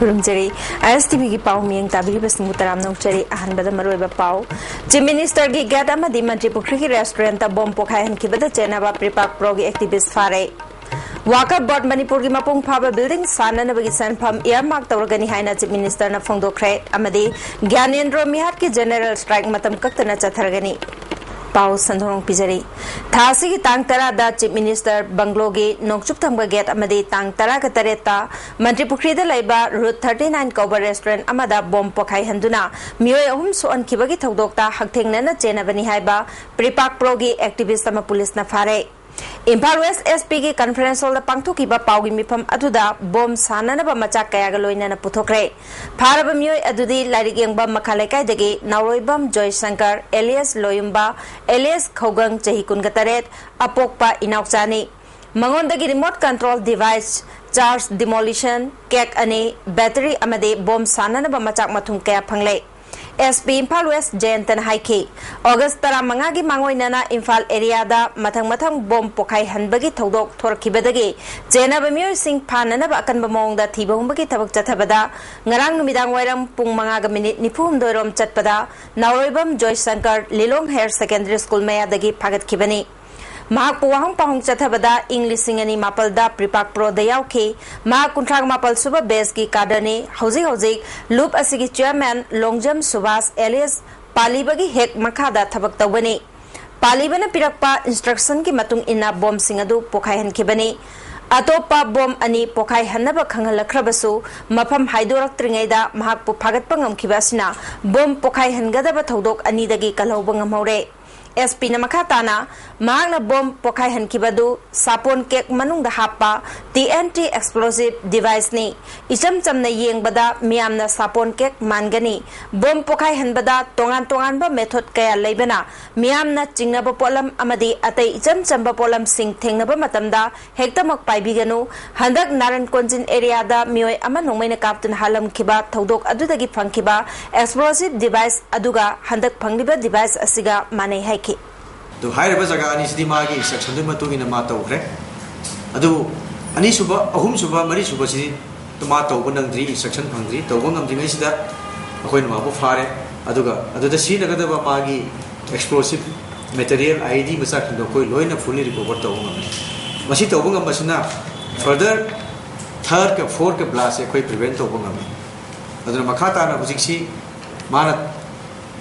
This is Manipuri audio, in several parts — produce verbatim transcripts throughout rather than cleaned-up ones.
ꯈꯨꯔꯨꯝꯖꯔꯤ꯫ ꯑꯥꯏ ꯑꯦꯁ ꯇꯤ ꯚꯤꯒꯤ ꯄꯥꯎ ꯃꯤꯌꯦꯡ ꯇꯥꯕꯤꯔꯤꯕꯁꯤꯡꯕꯨ ꯇꯔꯥꯝꯅ ꯑꯣꯛꯆꯔꯤ꯫ ꯑꯍꯥꯟꯕꯗ ꯃꯔꯨꯑꯣꯏꯕ ꯄꯥꯎ꯫ ꯆꯤꯐ ꯃꯤꯅꯤꯁꯇꯔꯒꯤ ꯒꯦꯠ ꯑꯃꯗꯤ ꯃꯟꯇ꯭ꯔꯤ ꯄꯨꯈ꯭ꯔꯤꯒꯤ ꯔꯦꯁꯇꯨꯔꯦꯟꯠꯇ ꯕꯣꯝ ꯄꯣꯈꯥꯏꯍꯟꯈꯤꯕꯗ ꯆꯦꯟꯅꯕ ꯄ꯭ꯔꯤꯄꯥꯛ ꯄ꯭ꯔꯣꯒꯤ ꯑꯦꯛꯇꯤꯚꯤꯁꯠ ꯐꯥꯔꯦ꯫ ꯋꯥꯀꯐ ꯕꯣꯔꯗ ꯃꯅꯤꯄꯨꯔꯒꯤ ꯃꯄꯨꯡ ꯐꯥꯕ ꯕꯤꯜꯗꯤꯡ ꯁꯥꯅꯅꯕꯒꯤ ꯁꯦꯟꯐꯝ ꯏꯌꯥꯔꯃꯥꯔꯛ ꯇꯧꯔꯒꯅꯤ ꯍꯥꯏꯅ ꯆꯤꯐ ꯃꯤꯅꯤꯁꯇꯔꯅ ꯐꯣꯡꯗꯣꯛꯈ꯭ꯔꯦ꯫ ꯑꯃꯗꯤ ꯒ꯭ꯌꯥꯅꯦꯟꯗ꯭ꯔꯣ ꯃꯤꯍꯥꯠꯀꯤ ꯖꯦꯅꯦꯔꯦꯜ ꯁ꯭ꯇ꯭ꯔꯥꯏꯛ ꯃꯇꯝ ꯀꯛꯇꯅ ꯆꯠꯊꯔꯒꯅꯤ꯫ ꯄꯥꯎ ꯁꯟꯗꯣꯛꯅ ꯄꯤꯖꯔꯤ꯫ ꯊꯥ ꯑꯁꯤꯒꯤ ꯇꯥꯡ ꯇꯔꯥꯗ ꯆꯤꯐ ꯃꯤꯅꯤꯁꯇꯔ ꯕꯪꯒ꯭ꯂꯣꯒꯤ ꯅꯣꯡꯆꯨꯞ ꯊꯪꯕ ꯒꯦꯠ ꯑꯃꯗꯤ ꯇꯥꯡ ꯇꯔꯥꯒ ꯇꯔꯦꯠꯇ ꯃꯟꯇ꯭ꯔꯤ ꯄꯨꯈ꯭ꯔꯤꯗ ꯂꯩꯕ ꯔꯨꯠ ꯊꯥꯔꯇꯤ ꯅꯥꯏꯟ ꯀꯧꯕ ꯔꯦꯁꯇꯨꯔꯦꯟꯠ ꯑꯃꯗ ꯕꯣꯝ ꯄꯣꯈꯥꯏꯍꯟꯗꯨꯅ ꯃꯤꯑꯣꯏ ꯑꯍꯨꯝ ꯁꯣꯛꯍꯟꯈꯤꯕꯒꯤ ꯊꯧꯗꯣꯛꯇ ꯍꯛꯊꯦꯡꯅꯅ ꯆꯦꯟꯅꯕꯅꯤ ꯍꯥꯏꯕ ꯄ꯭ꯔꯤꯄꯥꯛ ꯄ꯭ꯔꯣꯒꯤ ꯑꯦꯛꯇꯤꯚꯤꯁꯠ ꯑꯃ ꯄꯨꯂꯤꯁꯅ ꯐꯥꯔꯦ꯫ ꯏꯝꯐꯥꯜ ꯋꯦꯁ ꯑꯦꯁ ꯄꯤꯒꯤ ꯀꯟꯐꯔꯦꯟꯁ ꯍꯣꯜꯗ ꯄꯥꯡꯊꯣꯛꯈꯤꯕ ꯄꯥꯎꯒꯤ ꯃꯤꯐꯝ ꯑꯗꯨꯗ ꯕꯣꯝ ꯁꯥꯟꯅꯅꯕ ꯃꯆꯥꯛ ꯀꯌꯥꯒ ꯂꯣꯏꯅꯅ ꯄꯨꯊꯣꯛꯈ꯭ꯔꯦ꯫ ꯐꯥꯔꯕ ꯃꯤꯑꯣꯏ ꯑꯗꯨꯗꯤ ꯂꯥꯏꯔꯤꯛ ꯌꯦꯡꯕ ꯃꯈꯥ ꯂꯩꯀꯥꯏꯗꯒꯤ ꯅꯥꯎꯔꯣꯏꯕꯝ ꯖꯣꯏꯁꯪꯀꯔ ꯑꯦꯂꯤꯌꯥꯁ ꯂꯣꯌꯨꯝꯕ ꯑꯦꯂꯤꯌꯥꯁ ꯈꯧꯒꯪ, ꯆꯍꯤ ꯀꯨꯟꯒ ꯇꯔꯦꯠ, ꯑꯄꯣꯛꯄ ꯏꯅꯥꯎꯆꯥꯅꯤ꯫ ꯃꯉꯣꯟꯗꯒꯤ remote control device, charge demolition, cake ꯑꯅꯤ, ꯕꯦꯇꯔꯤ ꯑꯃꯗꯤ ꯕꯣꯝ ꯁꯥꯟꯅꯅꯕ ꯃꯆꯥꯛ ꯃꯊꯨꯝ ꯀꯌꯥ ꯐꯪꯂꯦ꯫ ꯑꯦꯁ ꯄꯤ ꯏꯝꯐꯥꯜ ꯋꯦꯁ ꯖꯌꯟꯇꯅ ꯍꯥꯏꯈꯤ, ꯑꯣꯒꯁ ꯇꯔꯥꯃꯉꯥꯒꯤ ꯃꯥꯡꯑꯣꯏꯅꯅ ꯏꯝꯐꯥꯜ ꯑꯦꯔꯤꯌꯥꯗ ꯃꯊꯪ ꯃꯊꯪ ꯕꯣꯝ ꯄꯣꯈꯥꯏꯍꯟꯕꯒꯤ ꯊꯧꯗꯣꯛ ꯊꯣꯔꯛꯈꯤꯕꯗꯒꯤ ꯆꯦꯟꯅꯕ ꯃꯤꯑꯣꯏꯁꯤꯡ ꯐꯥꯅꯅꯕ ꯑꯀꯟꯕ ꯃꯑꯣꯡꯗ ꯊꯤꯕ ꯍꯨꯝꯕꯒꯤ ꯊꯕꯛ ꯆꯠꯊꯕꯗ ꯉꯔꯥꯡ ꯅꯨꯃꯤꯗꯥꯡ ꯋꯥꯏꯔꯝ ꯄꯨꯡ ꯃꯉꯥꯒ ꯃꯤꯅꯤꯠ ꯅꯤꯐꯨ ꯍꯨꯝꯗꯣꯏ ꯔꯣꯝ ꯆꯠꯄꯗ ꯅꯥꯎꯔꯣꯏꯕꯝ ꯖꯣꯏꯁꯪꯀꯔ ꯂꯤꯂꯣꯡ ꯍꯥꯌꯔ ꯁꯦꯀꯦꯟꯗꯔꯤ ꯁ꯭ꯀꯨꯜ ꯃꯌꯥꯗꯒꯤ ꯐꯥꯒꯠꯈꯤꯕꯅꯤ꯫ ꯃꯍꯥꯛꯄꯨ ꯋꯥꯍꯪ ꯄꯥꯎꯍꯪ ꯆꯠꯊꯕꯗ ꯏꯪ ꯂꯤꯁꯤꯡ ꯑꯅꯤ ꯃꯥꯄꯜꯗ ꯄ꯭ꯔꯤꯄꯥꯛ ꯄ꯭ꯔꯣꯗ ꯌꯥꯎꯈꯤ꯫ ꯃꯍꯥꯛ ꯀꯨꯟꯊ꯭ꯔꯥ ꯃꯥꯄꯜ ꯁꯨꯕ ꯕꯦꯆꯀꯤ ꯀꯥꯗꯔꯅꯤ꯫ ꯍꯧꯖꯤꯛ ꯍꯧꯖꯤꯛ ꯂꯨꯞ ꯑꯁꯤꯒꯤ ꯆꯤꯌꯔꯃꯦꯟ ꯂꯣꯡꯖꯝ ꯁꯨꯕꯥꯁ ꯑꯦꯂꯤꯌꯥꯁ ꯄꯥꯂꯤꯕꯒꯤ ꯍꯦꯛ ꯃꯈꯥꯗ ꯊꯕꯛ ꯇꯧꯒꯅꯤ꯫ ꯄꯥꯂꯤꯕꯅ ꯄꯤꯔꯛꯄ ꯏꯟꯁꯇ꯭ꯔꯛꯁꯟꯒꯤ ꯃꯇꯨꯡ ꯏꯟꯅ ꯕꯣꯝꯁꯤꯡ ꯑꯗꯨ ꯄꯣꯈꯥꯏꯍꯟꯈꯤꯕꯅꯤ꯫ ꯑꯇꯣꯞꯄ ꯕꯣꯝ ꯑꯅꯤ ꯄꯣꯈꯥꯏꯍꯟꯅꯕ ꯈꯪꯍꯜꯂꯛꯈ꯭ꯔꯕꯁꯨ, ꯃꯐꯝ ꯍꯥꯏꯗꯣꯔꯛꯇ꯭ꯔꯤꯉꯩꯗ ꯃꯍꯥꯛꯄꯨ ꯐꯥꯒꯠꯄ ꯉꯝꯈꯤꯕ ꯑꯁꯤꯅ ꯕꯣꯝ ꯄꯣꯈꯥꯏꯍꯟꯒꯗꯕ ꯊꯧꯗꯣꯛ ꯑꯅꯤꯗꯒꯤ ꯀꯜꯍꯧꯕ ꯉꯝꯍꯧꯔꯦ꯫ ꯑꯦꯁ ꯄꯤꯅ ꯃꯈꯥ ꯇꯥꯅ ꯃꯍꯥꯛꯅ ꯕꯣꯝ ꯄꯣꯈꯥꯏꯍꯟꯈꯤꯕ ꯑꯗꯨ ꯁꯥꯄꯣꯟ ꯀꯦꯛ ꯃꯅꯨꯡꯗ ꯍꯥꯞꯄ ꯇꯤ ꯑꯦꯟ ꯇꯤ ꯑꯦꯛꯁꯄ꯭ꯂꯣꯁꯤꯚ ꯗꯤꯚꯥꯏꯁꯅꯤ꯫ ꯏꯆꯝ ꯆꯝꯅ ꯌꯦꯡꯕꯗ ꯃꯤꯌꯥꯝꯅ ꯁꯥꯄꯣꯟ ꯀꯦꯛ ꯃꯥꯟꯒꯅꯤ꯫ ꯕꯣꯝ ꯄꯣꯈꯥꯏꯍꯟꯕꯗ ꯇꯣꯉꯥꯟ ꯇꯣꯉꯥꯟꯕ ꯃꯦꯊꯣꯗ ꯀꯌꯥ ꯂꯩꯕꯅ, ꯃꯤꯌꯥꯝꯅ ꯆꯤꯡꯅꯕ ꯄꯣꯠꯂꯝ ꯑꯃꯗꯤ ꯑꯇꯩ ꯏꯆꯝ ꯆꯝꯕ ꯄꯣꯠꯂꯝꯁꯤꯡ ꯊꯦꯡꯅꯕ ꯃꯇꯝꯗ ꯍꯦꯛꯇꯃꯛ ꯄꯥꯏꯕꯤꯒꯅꯨ꯫ ꯍꯟꯗꯛ ꯅꯥꯔꯟ ꯀꯣꯟꯖꯤꯟ ꯑꯦꯔꯤꯌꯥꯗ ꯃꯤꯑꯣꯏ ꯑꯃ ꯅꯣꯡꯃꯩꯅ ꯀꯥꯞꯇꯨꯅ ꯍꯥꯠꯂꯝꯈꯤꯕ ꯊꯧꯗꯣꯛ ꯑꯗꯨꯗꯒꯤ ꯐꯪꯈꯤꯕ ꯑꯦꯛꯁꯄ꯭ꯂꯣꯁꯤꯚ ꯗꯤꯚꯥꯏꯁ ꯑꯗꯨꯒ ꯍꯟꯗꯛ ꯐꯪꯂꯤꯕ ꯗꯤꯚꯥꯏꯁ ꯑꯁꯤꯒ ꯃꯥꯟꯅꯩ ꯍꯥꯏꯈꯤ꯫ ꯑꯗꯨ ꯍꯥꯏꯔꯤꯕ ꯖꯒꯥ ꯑꯅꯤꯁꯤꯗꯤ ꯃꯥꯒꯤ ꯏꯟꯁꯇ꯭ꯔꯛꯁꯟꯗꯨꯒꯤ ꯃꯇꯨꯡ ꯏꯟꯅ ꯃꯥ ꯇꯧꯈ꯭ꯔꯦ꯫ ꯑꯗꯨꯕꯨ ꯑꯅꯤꯁꯨꯕ, ꯑꯍꯨꯝꯁꯨꯕ, ꯃꯔꯤꯁꯨꯕꯁꯤ ꯃꯥ ꯇꯧꯕ ꯅꯪꯗ꯭ꯔꯤ, ꯏꯟꯁꯇ꯭ꯔꯛꯁꯟ ꯐꯪꯗ꯭ꯔꯤ꯫ ꯇꯧꯕ ꯉꯝꯗ꯭ꯔꯤꯉꯩꯁꯤꯗ ꯑꯩꯈꯣꯏꯅ ꯃꯥꯕꯨ ꯐꯥꯔꯦ꯫ ꯑꯗꯨꯒ ꯑꯗꯨꯗ ꯁꯤꯖꯤꯟꯅꯒꯗꯕ ꯃꯥꯒꯤ ꯑꯦꯛꯁꯄ꯭ꯂꯣꯁꯤꯞ ꯃꯦꯇꯔꯤꯌꯦꯜ, ꯑꯥꯏ ꯏ ꯗꯤ ꯃꯆꯥꯁꯤꯡꯗꯣ ꯑꯩꯈꯣꯏ ꯂꯣꯏꯅ ꯐꯨꯜꯂꯤ ꯔꯤꯀꯣꯚꯔ ꯇꯧꯕ ꯉꯝꯃꯤ꯫ ꯃꯁꯤ ꯇꯧꯕ ꯉꯝꯕꯁꯤꯅ ꯐꯔꯗꯔ ꯊꯔꯗꯀ ꯐꯣꯔꯠꯀ ꯕ꯭ꯂꯥꯁꯁꯦ ꯑꯩꯈꯣꯏ ꯄ꯭ꯔꯤꯚꯦꯟ ꯇꯧꯕ ꯉꯝꯃꯤ꯫ ꯑꯗꯨꯅ ꯃꯈꯥ ꯇꯥꯅ ꯍꯧꯖꯤꯛꯁꯤ ꯃꯥꯅ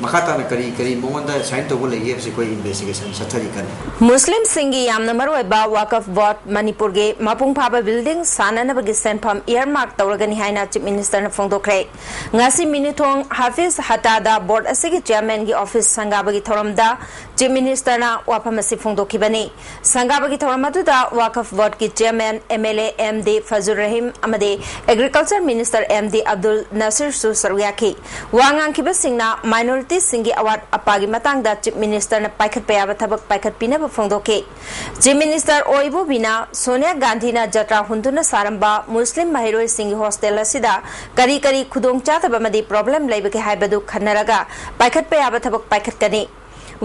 ꯃꯈꯥ ꯇꯥꯅ ꯀꯔꯤ ꯀꯔꯤ ꯃꯉꯣꯟꯗ ꯁꯥꯏꯟ ꯇꯧꯕ ꯂꯩꯒꯦ ꯍꯥꯏꯕꯁꯤ ꯑꯩꯈꯣꯏ ꯏꯟꯚꯦꯁꯇꯤꯒꯦꯁꯟ ꯆꯠꯊꯔꯤ ꯀꯟꯅ꯫ ꯃꯨꯁꯂꯤꯝꯁꯤꯡꯒꯤ ꯌꯥꯝꯅ ꯃꯔꯨꯑꯣꯏꯕ ꯋꯥꯀꯐ ꯕꯣꯔꯗ ꯃꯅꯤꯄꯨꯔꯒꯤ ꯃꯄꯨꯡ ꯐꯥꯕ ꯕꯤꯜꯗꯤꯡ ꯁꯥꯟꯅꯅꯕꯒꯤ ꯁꯦꯟꯐꯝ ꯏꯌꯔꯃꯥꯔꯛ ꯇꯧꯔꯒꯅꯤ ꯍꯥꯏꯅ ꯆꯤꯐ ꯃꯤꯅꯤꯁꯇꯔꯅ ꯐꯣꯡꯗꯣꯛꯈ꯭ꯔꯦ꯫ ꯉꯁꯤ ꯃꯤꯅꯨꯊꯣꯡ ꯍꯥꯐꯤꯖ ꯍꯠꯇꯥꯗ ꯕꯣꯔꯗ ꯑꯁꯤꯒꯤ ꯆꯤꯌꯔꯃꯦꯟꯒꯤ ꯑꯣꯐꯤꯁ ꯁꯪꯒꯥꯕꯒꯤ ꯊꯧꯔꯝꯗ ꯆꯤꯐ ꯃꯤꯅꯤꯁꯇꯔꯅ ꯋꯥꯐꯝ ꯑꯁꯤ ꯐꯣꯡꯗꯣꯛꯈꯤꯕꯅꯤ꯫ ꯁꯪꯒꯥꯕꯒꯤ ꯊꯧꯔꯝ ꯑꯗꯨꯗ ꯋꯥꯀꯐ ꯕꯣꯔꯗꯀꯤ chairman M L A M D Fazur Rahim ꯑꯃꯗꯤ agriculture minister M D Abdul ꯅꯁꯤꯔꯁꯨ ꯁꯔꯨꯛ ꯌꯥꯈꯤ꯫ ꯋꯥ ꯉꯥꯡꯈꯤꯕꯁꯤꯡꯅ ꯃꯥꯏꯅꯣꯔꯤꯇꯤꯁꯤꯡꯒꯤ ꯑꯋꯥꯠ ꯑꯄꯥꯒꯤ ꯃꯇꯥꯡꯗ ꯆꯤꯐ ꯃꯤꯅꯤꯁꯇꯔꯅ ꯄꯥꯏꯈꯠꯄ ꯌꯥꯕ ꯊꯕꯛ ꯄꯥꯏꯈꯠꯄꯤꯅꯕ ꯐꯣꯡꯗꯣꯛꯈꯤ꯫ ꯆꯤꯐ ꯃꯤꯅꯤꯁꯇꯔ ꯑꯣꯏꯕꯨꯕꯤꯅ ꯁꯣꯅꯤꯌꯥ ꯒꯥꯟꯙꯤꯅ ꯖꯇ꯭ꯔꯥ ꯍꯨꯟꯗꯨꯅ ꯁꯥꯔꯝꯕ ꯃꯨꯁꯂꯤꯝ ꯃꯍꯩꯔꯣꯏꯁꯤꯡꯒꯤ ꯍꯣꯁꯇꯦꯜ ꯑꯁꯤꯗ ꯀꯔꯤ ꯀꯔꯤ ꯈꯨꯗꯣꯡꯆꯥꯗꯕ ꯑꯃꯗꯤ ꯄ꯭ꯔꯣꯕ꯭ꯂꯦꯝ ꯂꯩꯕꯒꯦ ꯍꯥꯏꯕꯗꯨ ꯈꯟꯅꯔꯒ ꯄꯥꯏꯈꯠꯄ ꯌꯥꯕ ꯊꯕꯛ ꯄꯥꯏꯈꯠꯀꯅꯤ꯫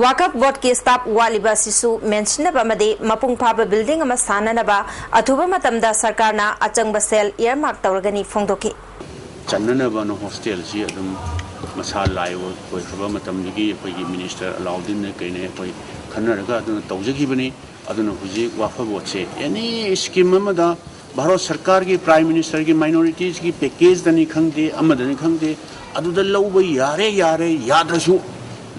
ꯋꯥꯀꯐ ꯕꯣꯔꯗꯀꯤ ꯁ꯭ꯇꯥꯐ ꯋꯥꯠꯂꯤꯕ ꯑꯁꯤꯁꯨ ꯃꯦꯟꯁꯤꯟꯅꯕ ꯑꯃꯗꯤ ꯃꯄꯨꯡ ꯐꯥꯕ ꯕꯤꯜꯗꯤꯡ ꯑꯃ ꯁꯥꯅꯅꯕ ꯑꯊꯨꯕ ꯃꯇꯝꯗ ꯁꯔꯀꯥꯔꯅ ꯑꯆꯪꯕ ꯁꯦꯜ ꯏꯌꯔꯃꯥꯔꯛ ꯇꯧꯔꯒꯅꯤ ꯐꯣꯡꯗꯣꯛꯈꯤ꯫ ꯆꯟꯅꯅꯕꯅ ꯍꯣꯁꯇꯦꯜꯁꯤ ꯑꯗꯨꯝ ꯃꯁꯥ ꯂꯥꯏ ꯑꯣꯏꯈ꯭ꯔꯕ ꯃꯇꯝꯗꯒꯤ ꯑꯩꯈꯣꯏꯒꯤ ꯃꯤꯅꯤꯁꯇꯔ ꯑꯂꯥꯎꯗꯤꯟꯅ ꯀꯩꯅ ꯑꯩꯈꯣꯏ ꯈꯟꯅꯔꯒ ꯑꯗꯨꯅ ꯇꯧꯖꯈꯤꯕꯅꯤ꯫ ꯑꯗꯨꯅ ꯍꯧꯖꯤꯛ ꯋꯥꯐ ꯕꯣꯔꯗꯁꯦ ꯑꯦꯅꯤ ꯁ꯭ꯀꯤꯝ ꯑꯃꯗ ꯚꯥꯔꯠ ꯁꯔꯀꯥꯔꯒꯤ ꯄ꯭ꯔꯥꯏꯝ ꯃꯤꯅꯤꯁꯇꯔꯒꯤ ꯃꯥꯏꯅꯣꯔꯤꯇꯤꯁꯀꯤ ꯄꯦꯀꯦꯖꯇꯅꯤ ꯈꯪꯗꯦ, ꯑꯃꯗꯅꯤ ꯈꯪꯗꯦ, ꯑꯗꯨꯗ ꯂꯧꯕ ꯌꯥꯔꯦ, ꯌꯥꯔꯦ, ꯌꯥꯗ꯭ꯔꯁꯨ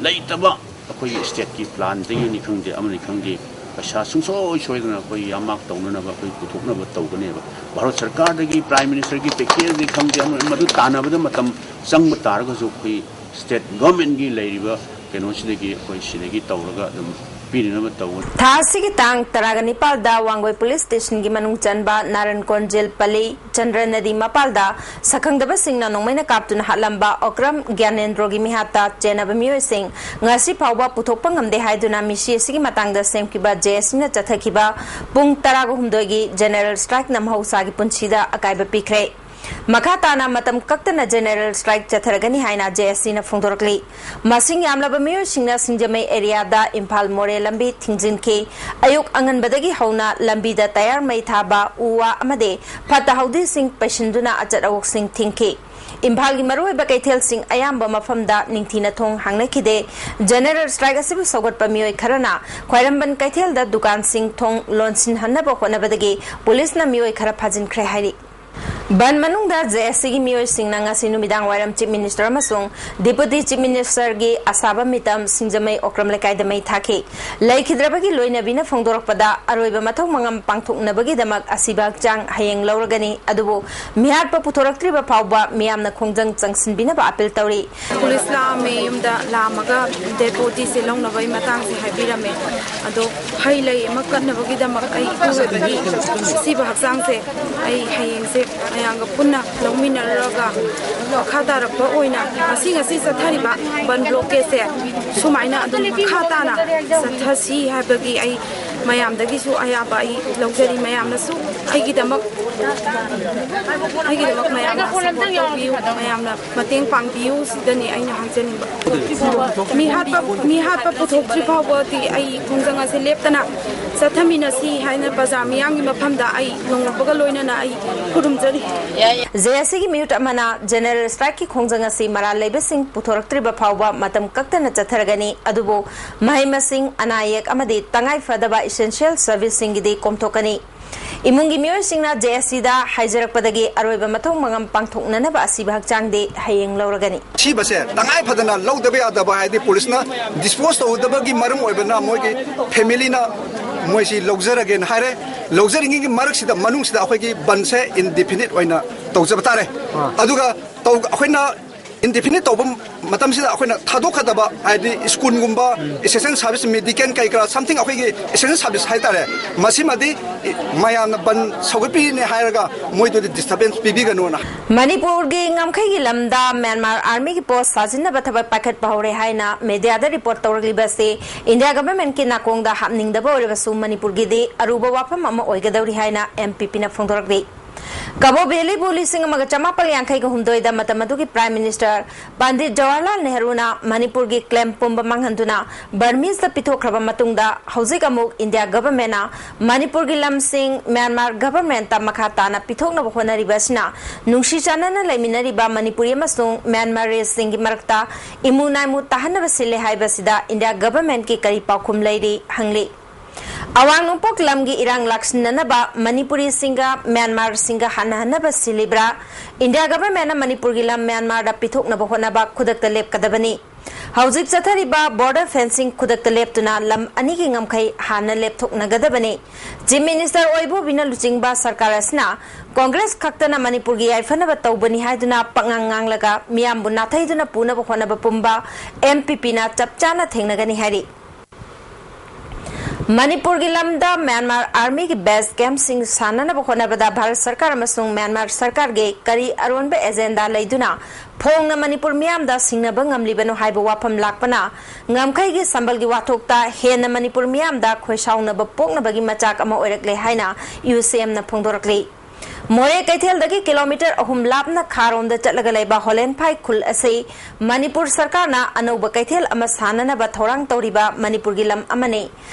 ꯂꯩꯇꯕ ꯑꯩꯈꯣꯏꯒꯤ ꯁ꯭ꯇꯦꯠꯀꯤ ꯄ꯭ꯂꯥꯟꯗꯒꯤꯅꯤ ꯈꯪꯗꯦ, ꯑꯃꯅꯤ ꯈꯪꯗꯦ, ꯄꯩꯁꯥ ꯁꯨꯡꯁꯣꯏ ꯁꯣꯏꯗꯅ ꯑꯩꯈꯣꯏ ꯌꯥꯝꯃꯥꯛ ꯇꯧꯅꯅꯕ ꯑꯩꯈꯣꯏ ꯄꯨꯊꯣꯛꯅꯕ ꯇꯧꯒꯅꯦꯕ꯫ ꯚꯥꯔꯠ ꯁꯔꯀꯥꯔꯗꯒꯤ ꯄ꯭ꯔꯥꯏꯝ ꯃꯤꯅꯤꯁꯇꯔꯒꯤ ꯄꯦꯀꯦꯖꯅꯤ ꯈꯪꯗꯦ, ꯑꯃ, ꯃꯗꯨ ꯇꯥꯟꯅꯕꯗ ꯃꯇꯝ ꯆꯪꯕ ꯇꯥꯔꯒꯁꯨ ꯑꯩꯈꯣꯏ ꯁ꯭ꯇꯦꯠ ꯒꯚꯔꯟꯃꯦꯟꯠꯀꯤ ꯂꯩꯔꯤꯕ ꯀꯩꯅꯣꯁꯤꯗꯒꯤ ꯑꯩꯈꯣꯏ ꯁꯤꯗꯒꯤ ꯇꯧꯔꯒ ꯑꯗꯨꯝ ꯄꯤꯅꯅꯕ ꯇꯧꯒꯅꯤ꯫ ꯊꯥ ꯑꯁꯤꯒꯤ ꯇꯥꯡ ꯇꯔꯥꯒ ꯅꯤꯄꯥꯜꯗ ꯋꯥꯡꯒꯣꯏ ꯄꯨꯂꯤꯁ ꯁ꯭ꯇꯦꯁꯟꯒꯤ ꯃꯅꯨꯡ ꯆꯟꯕ ꯅꯥꯔꯟ ꯀꯣꯟꯖꯤꯜ ꯄꯜꯂꯤ ꯆꯟꯗ꯭ꯔ ꯅꯗꯤ ꯃꯄꯥꯜꯗ ꯁꯛꯈꯪꯗꯕꯁꯤꯡꯅ ꯅꯣꯡꯃꯩꯅ ꯀꯥꯞꯇꯨꯅ ꯍꯥꯠꯂꯝꯕ ꯑꯣꯀ꯭ꯔꯝ ꯒ꯭ꯌꯥꯅꯦꯟꯗ꯭ꯔꯣꯒꯤ ꯃꯤꯍꯥꯠꯇ ꯆꯦꯟꯅꯕ ꯃꯤꯑꯣꯏꯁꯤꯡ ꯉꯁꯤ ꯐꯥꯎꯕ ꯄꯨꯊꯣꯛꯄ ꯉꯝꯗꯦ ꯍꯥꯏꯗꯨꯅ ꯃꯤꯁꯤ ꯑꯁꯤꯒꯤ ꯃꯇꯥꯡꯗ ꯁꯦꯝꯈꯤꯕ ꯖꯦ ꯑꯦ ꯁꯤꯅ ꯆꯠꯊꯈꯤꯕ ꯄꯨꯡ ꯇꯔꯥꯒ ꯍꯨꯝꯗꯣꯏꯒꯤ ꯖꯦꯅꯦꯔꯦꯜ ꯁ꯭ꯇ꯭ꯔꯥꯏꯛꯅ ꯃꯍꯧꯁꯥꯒꯤ ꯄꯨꯟꯁꯤꯗ ꯑꯀꯥꯏꯕ ꯄꯤꯈ꯭ꯔꯦ꯫ ꯃꯈꯥ ꯇꯥꯅ ꯃꯇꯝ ꯀꯛꯇꯅ ꯖꯦꯅꯦꯔꯦꯜ ꯁ꯭ꯇ꯭ꯔꯥꯏꯛ ꯆꯠꯊꯔꯒꯅꯤ ꯍꯥꯏꯅ ꯖꯦ ꯑꯦꯁ ꯁꯤꯅ ꯐꯣꯡꯗꯣꯔꯛꯂꯤ꯫ ꯃꯁꯤꯡ ꯌꯥꯝꯂꯕ ꯃꯤꯑꯣꯏꯁꯤꯡꯅ ꯁꯤꯡꯖꯃꯩ ꯑꯦꯔꯤꯌꯥꯗ ꯏꯝꯐꯥꯜ ꯃꯣꯔꯦ ꯂꯝꯕꯤ ꯊꯤꯡꯖꯤꯟꯈꯤ꯫ ꯑꯌꯨꯛ ꯑꯉꯟꯕꯗꯒꯤ ꯍꯧꯅ ꯂꯝꯕꯤꯗ ꯇꯌꯥꯔ ꯃꯩ ꯊꯥꯕ, ꯎ ꯋꯥ ꯑꯃꯗꯤ ꯐꯠꯇ ꯍꯥꯎꯗꯤꯁꯤꯡ ꯄꯩꯁꯤꯟꯗꯨꯅ ꯑꯆꯠ ꯑꯋꯣꯛꯁꯤꯡ ꯊꯤꯡꯈꯤ꯫ ꯏꯝꯐꯥꯜꯒꯤ ꯃꯔꯨꯑꯣꯏꯕ ꯀꯩꯊꯦꯜꯁꯤꯡ ꯑꯌꯥꯝꯕ ꯃꯐꯝꯗ ꯅꯤꯡꯊꯤꯅ ꯊꯣꯡ ꯍꯥꯡꯅꯈꯤꯗꯦ꯫ ꯖꯦꯅꯦꯔꯦꯜ ꯁ꯭ꯇ꯭ꯔꯥꯏꯛ ꯑꯁꯤꯕꯨ ꯁꯧꯒꯠꯄ ꯃꯤꯑꯣꯏ ꯈꯔꯅ ꯈ꯭ꯋꯥꯏꯔꯝꯕꯟ ꯀꯩꯊꯦꯜꯗ ꯗꯨꯀꯥꯟꯁꯤꯡ ꯊꯣꯡ ꯂꯣꯟꯁꯤꯟꯍꯟꯅꯕ ꯍꯣꯠꯅꯕꯗꯒꯤ ꯄꯨꯂꯤꯁꯅ ꯃꯤꯑꯣꯏ ꯈꯔ ꯐꯥꯖꯤꯟꯈ꯭ꯔꯦ ꯍꯥꯏꯔꯤ꯫ ꯕꯟ ꯃꯅꯨꯡꯗ ꯖꯦ ꯑꯦꯁ ꯁꯤꯒꯤ ꯃꯤꯑꯣꯏꯁꯤꯡꯅ ꯉꯁꯤ ꯅꯨꯃꯤꯗꯥꯡ ꯋꯥꯏꯔꯝ ꯆꯤꯐ ꯃꯤꯅꯤꯁꯇꯔ ꯑꯃꯁꯨꯡ ꯗꯤꯄꯨꯇꯤ ꯆꯤꯐ ꯃꯤꯅꯤꯁꯇꯔꯒꯤ ꯑꯁꯥꯕ ꯃꯤꯇꯝ ꯁꯤꯡꯖꯃꯩ ꯑꯣꯀ꯭ꯔꯝ ꯂꯩꯀꯥꯏꯗ ꯃꯩ ꯊꯥꯈꯤ꯫ ꯂꯩꯈꯤꯗ꯭ꯔꯕꯒꯤ ꯂꯣꯏꯅꯕꯤꯅ ꯐꯣꯡꯗꯣꯔꯛꯄꯗ, ꯑꯔꯣꯏꯕ ꯃꯊꯧ ꯃꯉꯝ ꯄꯥꯡꯊꯣꯛꯅꯕꯒꯤꯗꯃꯛ ꯑꯁꯤꯕ ꯍꯛꯆꯥꯡ ꯍꯌꯦꯡ ꯂꯧꯔꯒꯅꯤ, ꯑꯗꯨꯕꯨ ꯃꯤꯍꯥꯠꯄ ꯄꯨꯊꯣꯔꯛꯇ꯭ꯔꯤꯕ ꯐꯥꯎꯕ ꯃꯤꯌꯥꯝꯅ ꯈꯣꯡꯖꯪ ꯆꯪꯁꯤꯟꯕꯤꯅꯕ ꯑꯥꯄꯤꯜ ꯇꯧꯔꯤ꯫ ꯄꯨꯂꯤꯁ ꯂꯥꯛꯑꯝꯃꯦ, ꯌꯨꯝꯗ ꯂꯥꯛꯑꯝꯃꯒ ꯗꯦꯠ ꯕꯣꯗꯤꯁꯦ ꯂꯧꯅꯕꯒꯤ ꯃꯇꯥꯡꯁꯦ ꯍꯥꯏꯕꯤꯔꯝꯃꯦ꯫ ꯑꯗꯣ ꯍꯩ ꯂꯩ ꯑꯃ ꯀꯠꯅꯕꯒꯤꯗꯃꯛ ꯑꯩ ꯏꯄꯨꯒꯤ ꯑꯁꯤꯕ ꯍꯛꯆꯥꯡꯁꯦ ꯑꯩ ꯍꯌꯦꯡꯁꯦ ꯃꯌꯥꯝꯒ ꯄꯨꯟꯅ ꯂꯧꯃꯤꯟꯅꯔꯨꯔꯒ ꯃꯈꯥ ꯇꯥꯔꯛꯄ ꯑꯣꯏꯅ ꯉꯁꯤ, ꯉꯁꯤ ꯆꯠꯊꯔꯤꯕ ꯕꯟ ꯕ꯭ꯂꯣꯀꯦꯠꯁꯦ ꯁꯨꯃꯥꯏꯅ ꯑꯗꯨꯝ ꯃꯈꯥ ꯇꯥꯅ ꯆꯠꯊꯁꯤ ꯍꯥꯏꯕꯒꯤ ꯑꯩ ꯃꯌꯥꯝꯗꯒꯤꯁꯨ ꯑꯌꯥꯕ ꯑꯩ ꯂꯧꯖꯔꯤ꯫ ꯃꯌꯥꯝꯅꯁꯨ ꯑꯩꯒꯤꯗꯃꯛ, ꯑꯩꯒꯤꯗꯃꯛ ꯃꯌꯥꯝꯅ ꯁꯄꯣꯔꯠ ꯇꯧꯕꯤꯌꯨ, ꯃꯌꯥꯝꯅ ꯃꯇꯦꯡ ꯄꯥꯡꯕꯤꯌꯨ, ꯁꯤꯗꯅꯤ ꯑꯩꯅ ꯍꯥꯏꯖꯅꯤꯡꯕ꯫ ꯃꯤ ꯍꯥꯠꯄ, ꯃꯤ ꯍꯥꯠꯄ ꯄꯨꯊꯣꯛꯇ꯭ꯔꯤ ꯐꯥꯎꯕꯗꯤ ꯑꯩ ꯈꯣꯡꯖꯪ ꯑꯁꯤ ꯂꯦꯞꯇꯅ ꯆꯠꯊꯃꯤꯟꯅꯁꯤ ꯍꯥꯏꯅ ꯕꯖꯥꯔ ꯃꯤꯌꯥꯝꯒꯤ ꯃꯐꯝꯗ ꯑꯩ ꯅꯣꯡꯉꯨꯞꯄꯒ ꯂꯣꯏꯅꯅ ꯑꯩ ꯈꯨꯔꯨꯝꯖꯔꯤ꯫ ꯖꯦ ꯑꯦꯁ ꯁꯤꯒꯤ ꯃꯤꯍꯨꯠ ꯑꯃꯅ ꯖꯦꯅꯦꯔꯦꯜ ꯁ꯭ꯇ꯭ꯔꯥꯏꯛꯀꯤ ꯈꯣꯡꯖꯪ ꯑꯁꯤ ꯃꯔꯥꯜ ꯂꯩꯕꯁꯤꯡ ꯄꯨꯊꯣꯔꯛꯇ꯭ꯔꯤꯕ ꯐꯥꯎꯕ ꯃꯇꯝ ꯀꯛꯇꯅ ꯆꯠꯊꯔꯒꯅꯤ, ꯑꯗꯨꯕꯨ ꯃꯍꯩ ꯃꯁꯤꯡ, ꯑꯅꯥ ꯑꯌꯦꯛ ꯑꯃꯗꯤ ꯇꯉꯥꯏ ꯐꯗꯕ ꯏꯁꯦꯟꯁꯤꯌꯦꯜ ꯁꯔꯚꯤꯁꯁꯤꯡꯒꯤꯗꯤ ꯀꯣꯝꯊꯣꯛꯀꯅꯤ꯫ ꯏꯃꯨꯡꯒꯤ ꯃꯤꯑꯣꯏꯁꯤꯡꯅ ꯖꯦ ꯑꯦꯁ ꯁꯤꯗ ꯍꯥꯏꯖꯔꯛꯄꯗꯒꯤ ꯑꯔꯣꯏꯕ ꯃꯊꯧ ꯃꯉꯝ ꯄꯥꯡꯊꯣꯛꯅꯅꯕ ꯑꯁꯤꯕ ꯍꯛꯆꯥꯡꯗꯤ ꯍꯌꯦꯡ ꯂꯧꯔꯒꯅꯤ꯫ ꯁꯤꯕꯁꯦ ꯇꯉꯥꯏ ꯐꯗꯅ ꯂꯧꯗꯕ ꯌꯥꯗꯕ ꯍꯥꯏꯗꯤ ꯄꯨꯂꯤꯁꯅ ꯗꯤꯁꯄꯣꯖ ꯇꯧꯗꯕꯒꯤ ꯃꯔꯝ ꯑꯣꯏꯕꯅ ꯃꯣꯏꯒꯤ ꯐꯦꯃꯤꯂꯤꯅ ꯃꯣꯏꯁꯤ ꯂꯧꯖꯔꯒꯦꯅ ꯍꯥꯏꯔꯦ꯫ ꯂꯧꯖꯔꯤꯉꯩꯒꯤ ꯃꯔꯛꯁꯤꯗ, ꯃꯅꯨꯡꯁꯤꯗ ꯑꯩꯈꯣꯏꯒꯤ ꯕꯟꯁꯦ ꯏꯟꯗꯤꯐꯤꯅꯤꯠ ꯑꯣꯏꯅ ꯇꯧꯖꯕ ꯇꯥꯔꯦ꯫ ꯑꯗꯨꯒ ꯇꯧ-, ꯑꯩꯈꯣꯏꯅ ꯏꯟꯗꯤꯐꯤꯅꯤꯠ ꯇꯧꯕ ꯃꯇꯝꯁꯤꯗ ꯑꯩꯈꯣꯏꯅ ꯊꯥꯗꯣꯛꯀꯗꯕ ꯍꯥꯏꯗꯤ ꯁ꯭ꯀꯨꯜꯒꯨꯝꯕ, ꯏꯁꯦꯟꯁꯤꯌꯦꯜ ꯁꯥꯔꯚꯤꯁ, ꯃꯦꯗꯤꯀꯦꯜ ꯀꯩ ꯀꯔꯥ, ꯁꯝꯊꯤꯡ ꯑꯩꯈꯣꯏꯒꯤ ꯏꯁꯦꯟꯁꯤꯌꯦꯜ ꯁꯥꯔꯚꯤꯁ ꯍꯥꯏꯇꯥꯔꯦ, ꯃꯁꯤꯃꯗꯤ ꯃꯌꯥꯝꯅ ꯕꯟ ꯁꯧꯒꯠꯄꯤꯔꯤꯅꯦ ꯍꯥꯏꯔꯒ ꯃꯣꯏꯗꯨꯗꯤ ꯗꯤꯁꯇꯔꯕꯦꯟꯁ ꯄꯤꯕꯤꯒꯅꯨꯅ꯫ ꯃꯅꯤꯄꯨꯔꯒꯤ ꯉꯝꯈꯩꯒꯤ ꯂꯝꯗ ꯃ꯭ꯌꯥꯟꯃꯥꯔ ꯑꯥꯔꯃꯤꯒꯤ ꯄꯣꯁ ꯁꯥꯖꯤꯟꯅꯕ ꯊꯕꯛ ꯄꯥꯏꯈꯠꯄ ꯍꯧꯔꯦ ꯍꯥꯏꯅ ꯃꯦꯗꯤꯌꯥꯗ ꯔꯤꯄꯣꯔꯠ ꯇꯧꯔꯛꯂꯤꯕ ꯑꯁꯤ ꯏꯟꯗꯤꯌꯥ ꯒꯚꯔꯟꯃꯦꯟꯠꯀꯤ ꯅꯥꯀꯣꯡꯗ ꯍꯥꯞꯅꯤꯡꯗꯕ ꯑꯣꯏꯔꯕꯁꯨ ꯃꯅꯤꯄꯨꯔꯒꯤꯗꯤ ꯑꯔꯨꯕ ꯋꯥꯐꯝ ꯑꯃ ꯑꯣꯏꯒꯗꯧꯔꯤ ꯍꯥꯏꯅ ꯑꯦꯝ ꯄꯤ ꯄꯤꯅ ꯐꯣꯡꯗꯣꯔꯛꯂꯤ꯫ ꯀꯕꯣ ꯚꯦꯂꯤꯕꯨ ꯂꯤꯁꯤꯡ ꯑꯃꯒ ꯆꯃꯥꯄꯜ ꯌꯥꯡꯈꯩꯒ ꯍꯨꯝꯗꯣꯏꯗ ꯃꯇꯝ ꯑꯗꯨꯒꯤ Prime Minister ꯄꯟꯗꯤꯠ ꯖꯋꯥꯍꯔꯂꯥꯜ ꯅꯦꯍꯔꯨꯅ ꯃꯅꯤꯄꯨꯔꯒꯤ claim ꯄꯨꯝꯕ ꯃꯥꯡꯍꯟꯗꯨꯅ Burmeseꯇ ꯄꯤꯊꯣꯛꯈ꯭ꯔꯕ ꯃꯇꯨꯡꯗ, ꯍꯧꯖꯤꯛ ꯑꯃꯨꯛ India Governmentꯅ ꯃꯅꯤꯄꯨꯔꯒꯤ ꯂꯝꯁꯤꯡ Myanmar Governmentꯇ ꯃꯈꯥ ꯇꯥꯅ ꯄꯤꯊꯣꯛꯅꯕ ꯍꯣꯠꯅꯔꯤꯕ ꯑꯁꯤꯅ ꯅꯨꯡꯁꯤ ꯆꯥꯟꯅꯅ ꯂꯩꯃꯤꯟꯅꯔꯤꯕ ꯃꯅꯤꯄꯨꯔꯤ ꯑꯃꯁꯨꯡ Myanmarese ꯁꯤꯡꯒꯤ ꯃꯔꯛꯇ ꯏꯃꯨ ꯅꯥꯏꯃꯨ ꯇꯥꯍꯟꯅꯕ ꯁꯤꯜꯂꯦ ꯍꯥꯏꯕꯁꯤꯗ India Governmentꯀꯤ ꯀꯔꯤ ꯄꯥꯎꯈꯨꯝ ꯂꯩꯔꯤ ꯍꯪꯂꯤ꯫ ꯑꯋꯥꯡ ꯅꯣꯡꯄꯣꯛ ꯂꯝꯒꯤ ꯏꯔꯥꯡ ꯂꯥꯛꯁꯤꯟꯅꯅꯕ ꯃꯅꯤꯄꯨꯔꯤꯁꯤꯡꯒ Myanmarꯁꯤꯡꯒ ꯍꯟꯅꯍꯟꯅꯕ ꯁꯤꯜꯂꯤꯕ꯭ꯔꯥ? India Governmentꯅ ꯃꯅꯤꯄꯨꯔꯒꯤ ꯂꯝ Myanmarꯗ ꯄꯤꯊꯣꯛꯅꯕ ꯍꯣꯠꯅꯕ ꯈꯨꯗꯛꯇ ꯂꯦꯞꯀꯗꯕꯅꯤ꯫ ꯍꯧꯖꯤꯛ ꯆꯠꯊꯔꯤꯕ border fencing ꯈꯨꯗꯛꯇ ꯂꯦꯞꯇꯨꯅ ꯂꯝ ꯑꯅꯤꯒꯤ ꯉꯝꯈꯩ ꯍꯥꯟꯅ ꯂꯦꯞꯊꯣꯛꯅꯒꯗꯕꯅꯤ꯫ Chief Minister ꯑꯣꯏꯕꯣꯕꯤꯅ ꯂꯨꯆꯤꯡꯕ ꯁꯔꯀꯥꯔ ꯑꯁꯤꯅ Congress ꯈꯛꯇꯅ ꯃꯅꯤꯄꯨꯔꯒꯤ ꯌꯥꯏꯐꯅꯕ ꯇꯧꯕꯅꯤ ꯍꯥꯏꯗꯨꯅ ꯄꯛꯉꯥꯡ ꯉꯥꯡꯂꯒ ꯃꯤꯌꯥꯝꯕꯨ ꯅꯥꯊꯩꯗꯨꯅ ꯄꯨꯅꯕ ꯍꯣꯠꯅꯕ ꯄꯨꯝꯕ NPPꯅ ꯆꯞ ꯆꯥꯅ ꯊꯦꯡꯅꯒꯅꯤ ꯍꯥꯏꯔꯤ꯫ ꯃꯅꯤꯄꯨꯔꯒꯤ ꯂꯝꯗ Myanmar Armyꯒꯤ base campꯁꯤꯡ ꯁꯥꯟꯅꯅꯕ ꯍꯣꯠꯅꯕꯗ ꯚꯥꯔꯠ ꯁꯔꯀꯥꯔ ꯑꯃꯁꯨꯡ Myanmar ꯁꯔꯀꯥꯔꯒꯤ ꯀꯔꯤ ꯑꯔꯣꯟꯕ agenda ꯂꯩꯗꯨꯅ ꯐꯣꯡꯅ ꯃꯅꯤꯄꯨꯔ ꯃꯤꯌꯥꯝꯗ ꯁꯤꯡꯅꯕ ꯉꯝꯂꯤꯕꯅꯣ ꯍꯥꯏꯕ ꯋꯥꯐꯝ ꯂꯥꯛꯄꯅ ꯉꯝꯈꯩꯒꯤ ꯁꯝꯕꯜꯒꯤ ꯋꯥꯊꯣꯛꯇ ꯍꯦꯟꯅ ꯃꯅꯤꯄꯨꯔ ꯃꯤꯌꯥꯝꯗ ꯈꯣꯏꯁꯥꯎꯅꯕ ꯄꯣꯛꯅꯕꯒꯤ ꯃꯆꯥꯛ ꯑꯃ ꯑꯣꯏꯔꯛꯂꯦ ꯍꯥꯏꯅ UCMꯅ ꯐꯣꯡꯗꯣꯔꯛꯂꯤ꯫ ꯃꯣꯔꯦ ꯀꯩꯊꯦꯜꯗꯒꯤ kilometre ꯑꯍꯨꯝ ꯂꯥꯞꯅ ꯈꯥꯔꯣꯝꯗ ꯆꯠꯂꯒ ꯂꯩꯕ ꯍꯣꯂꯦꯟꯐꯥꯏ ꯈꯨꯜ ꯑꯁꯤ ꯃꯅꯤꯄꯨꯔ ꯁꯔꯀꯥꯔꯅ ꯑꯅꯧꯕ ꯀꯩꯊꯦꯜ ꯑꯃ ꯁꯥꯅꯅꯕ ꯊꯧꯔꯥꯡ ꯇꯧꯔꯤꯕ ꯃꯅꯤꯄꯨꯔꯒꯤ ꯂꯝ ꯑꯃꯅꯤ꯫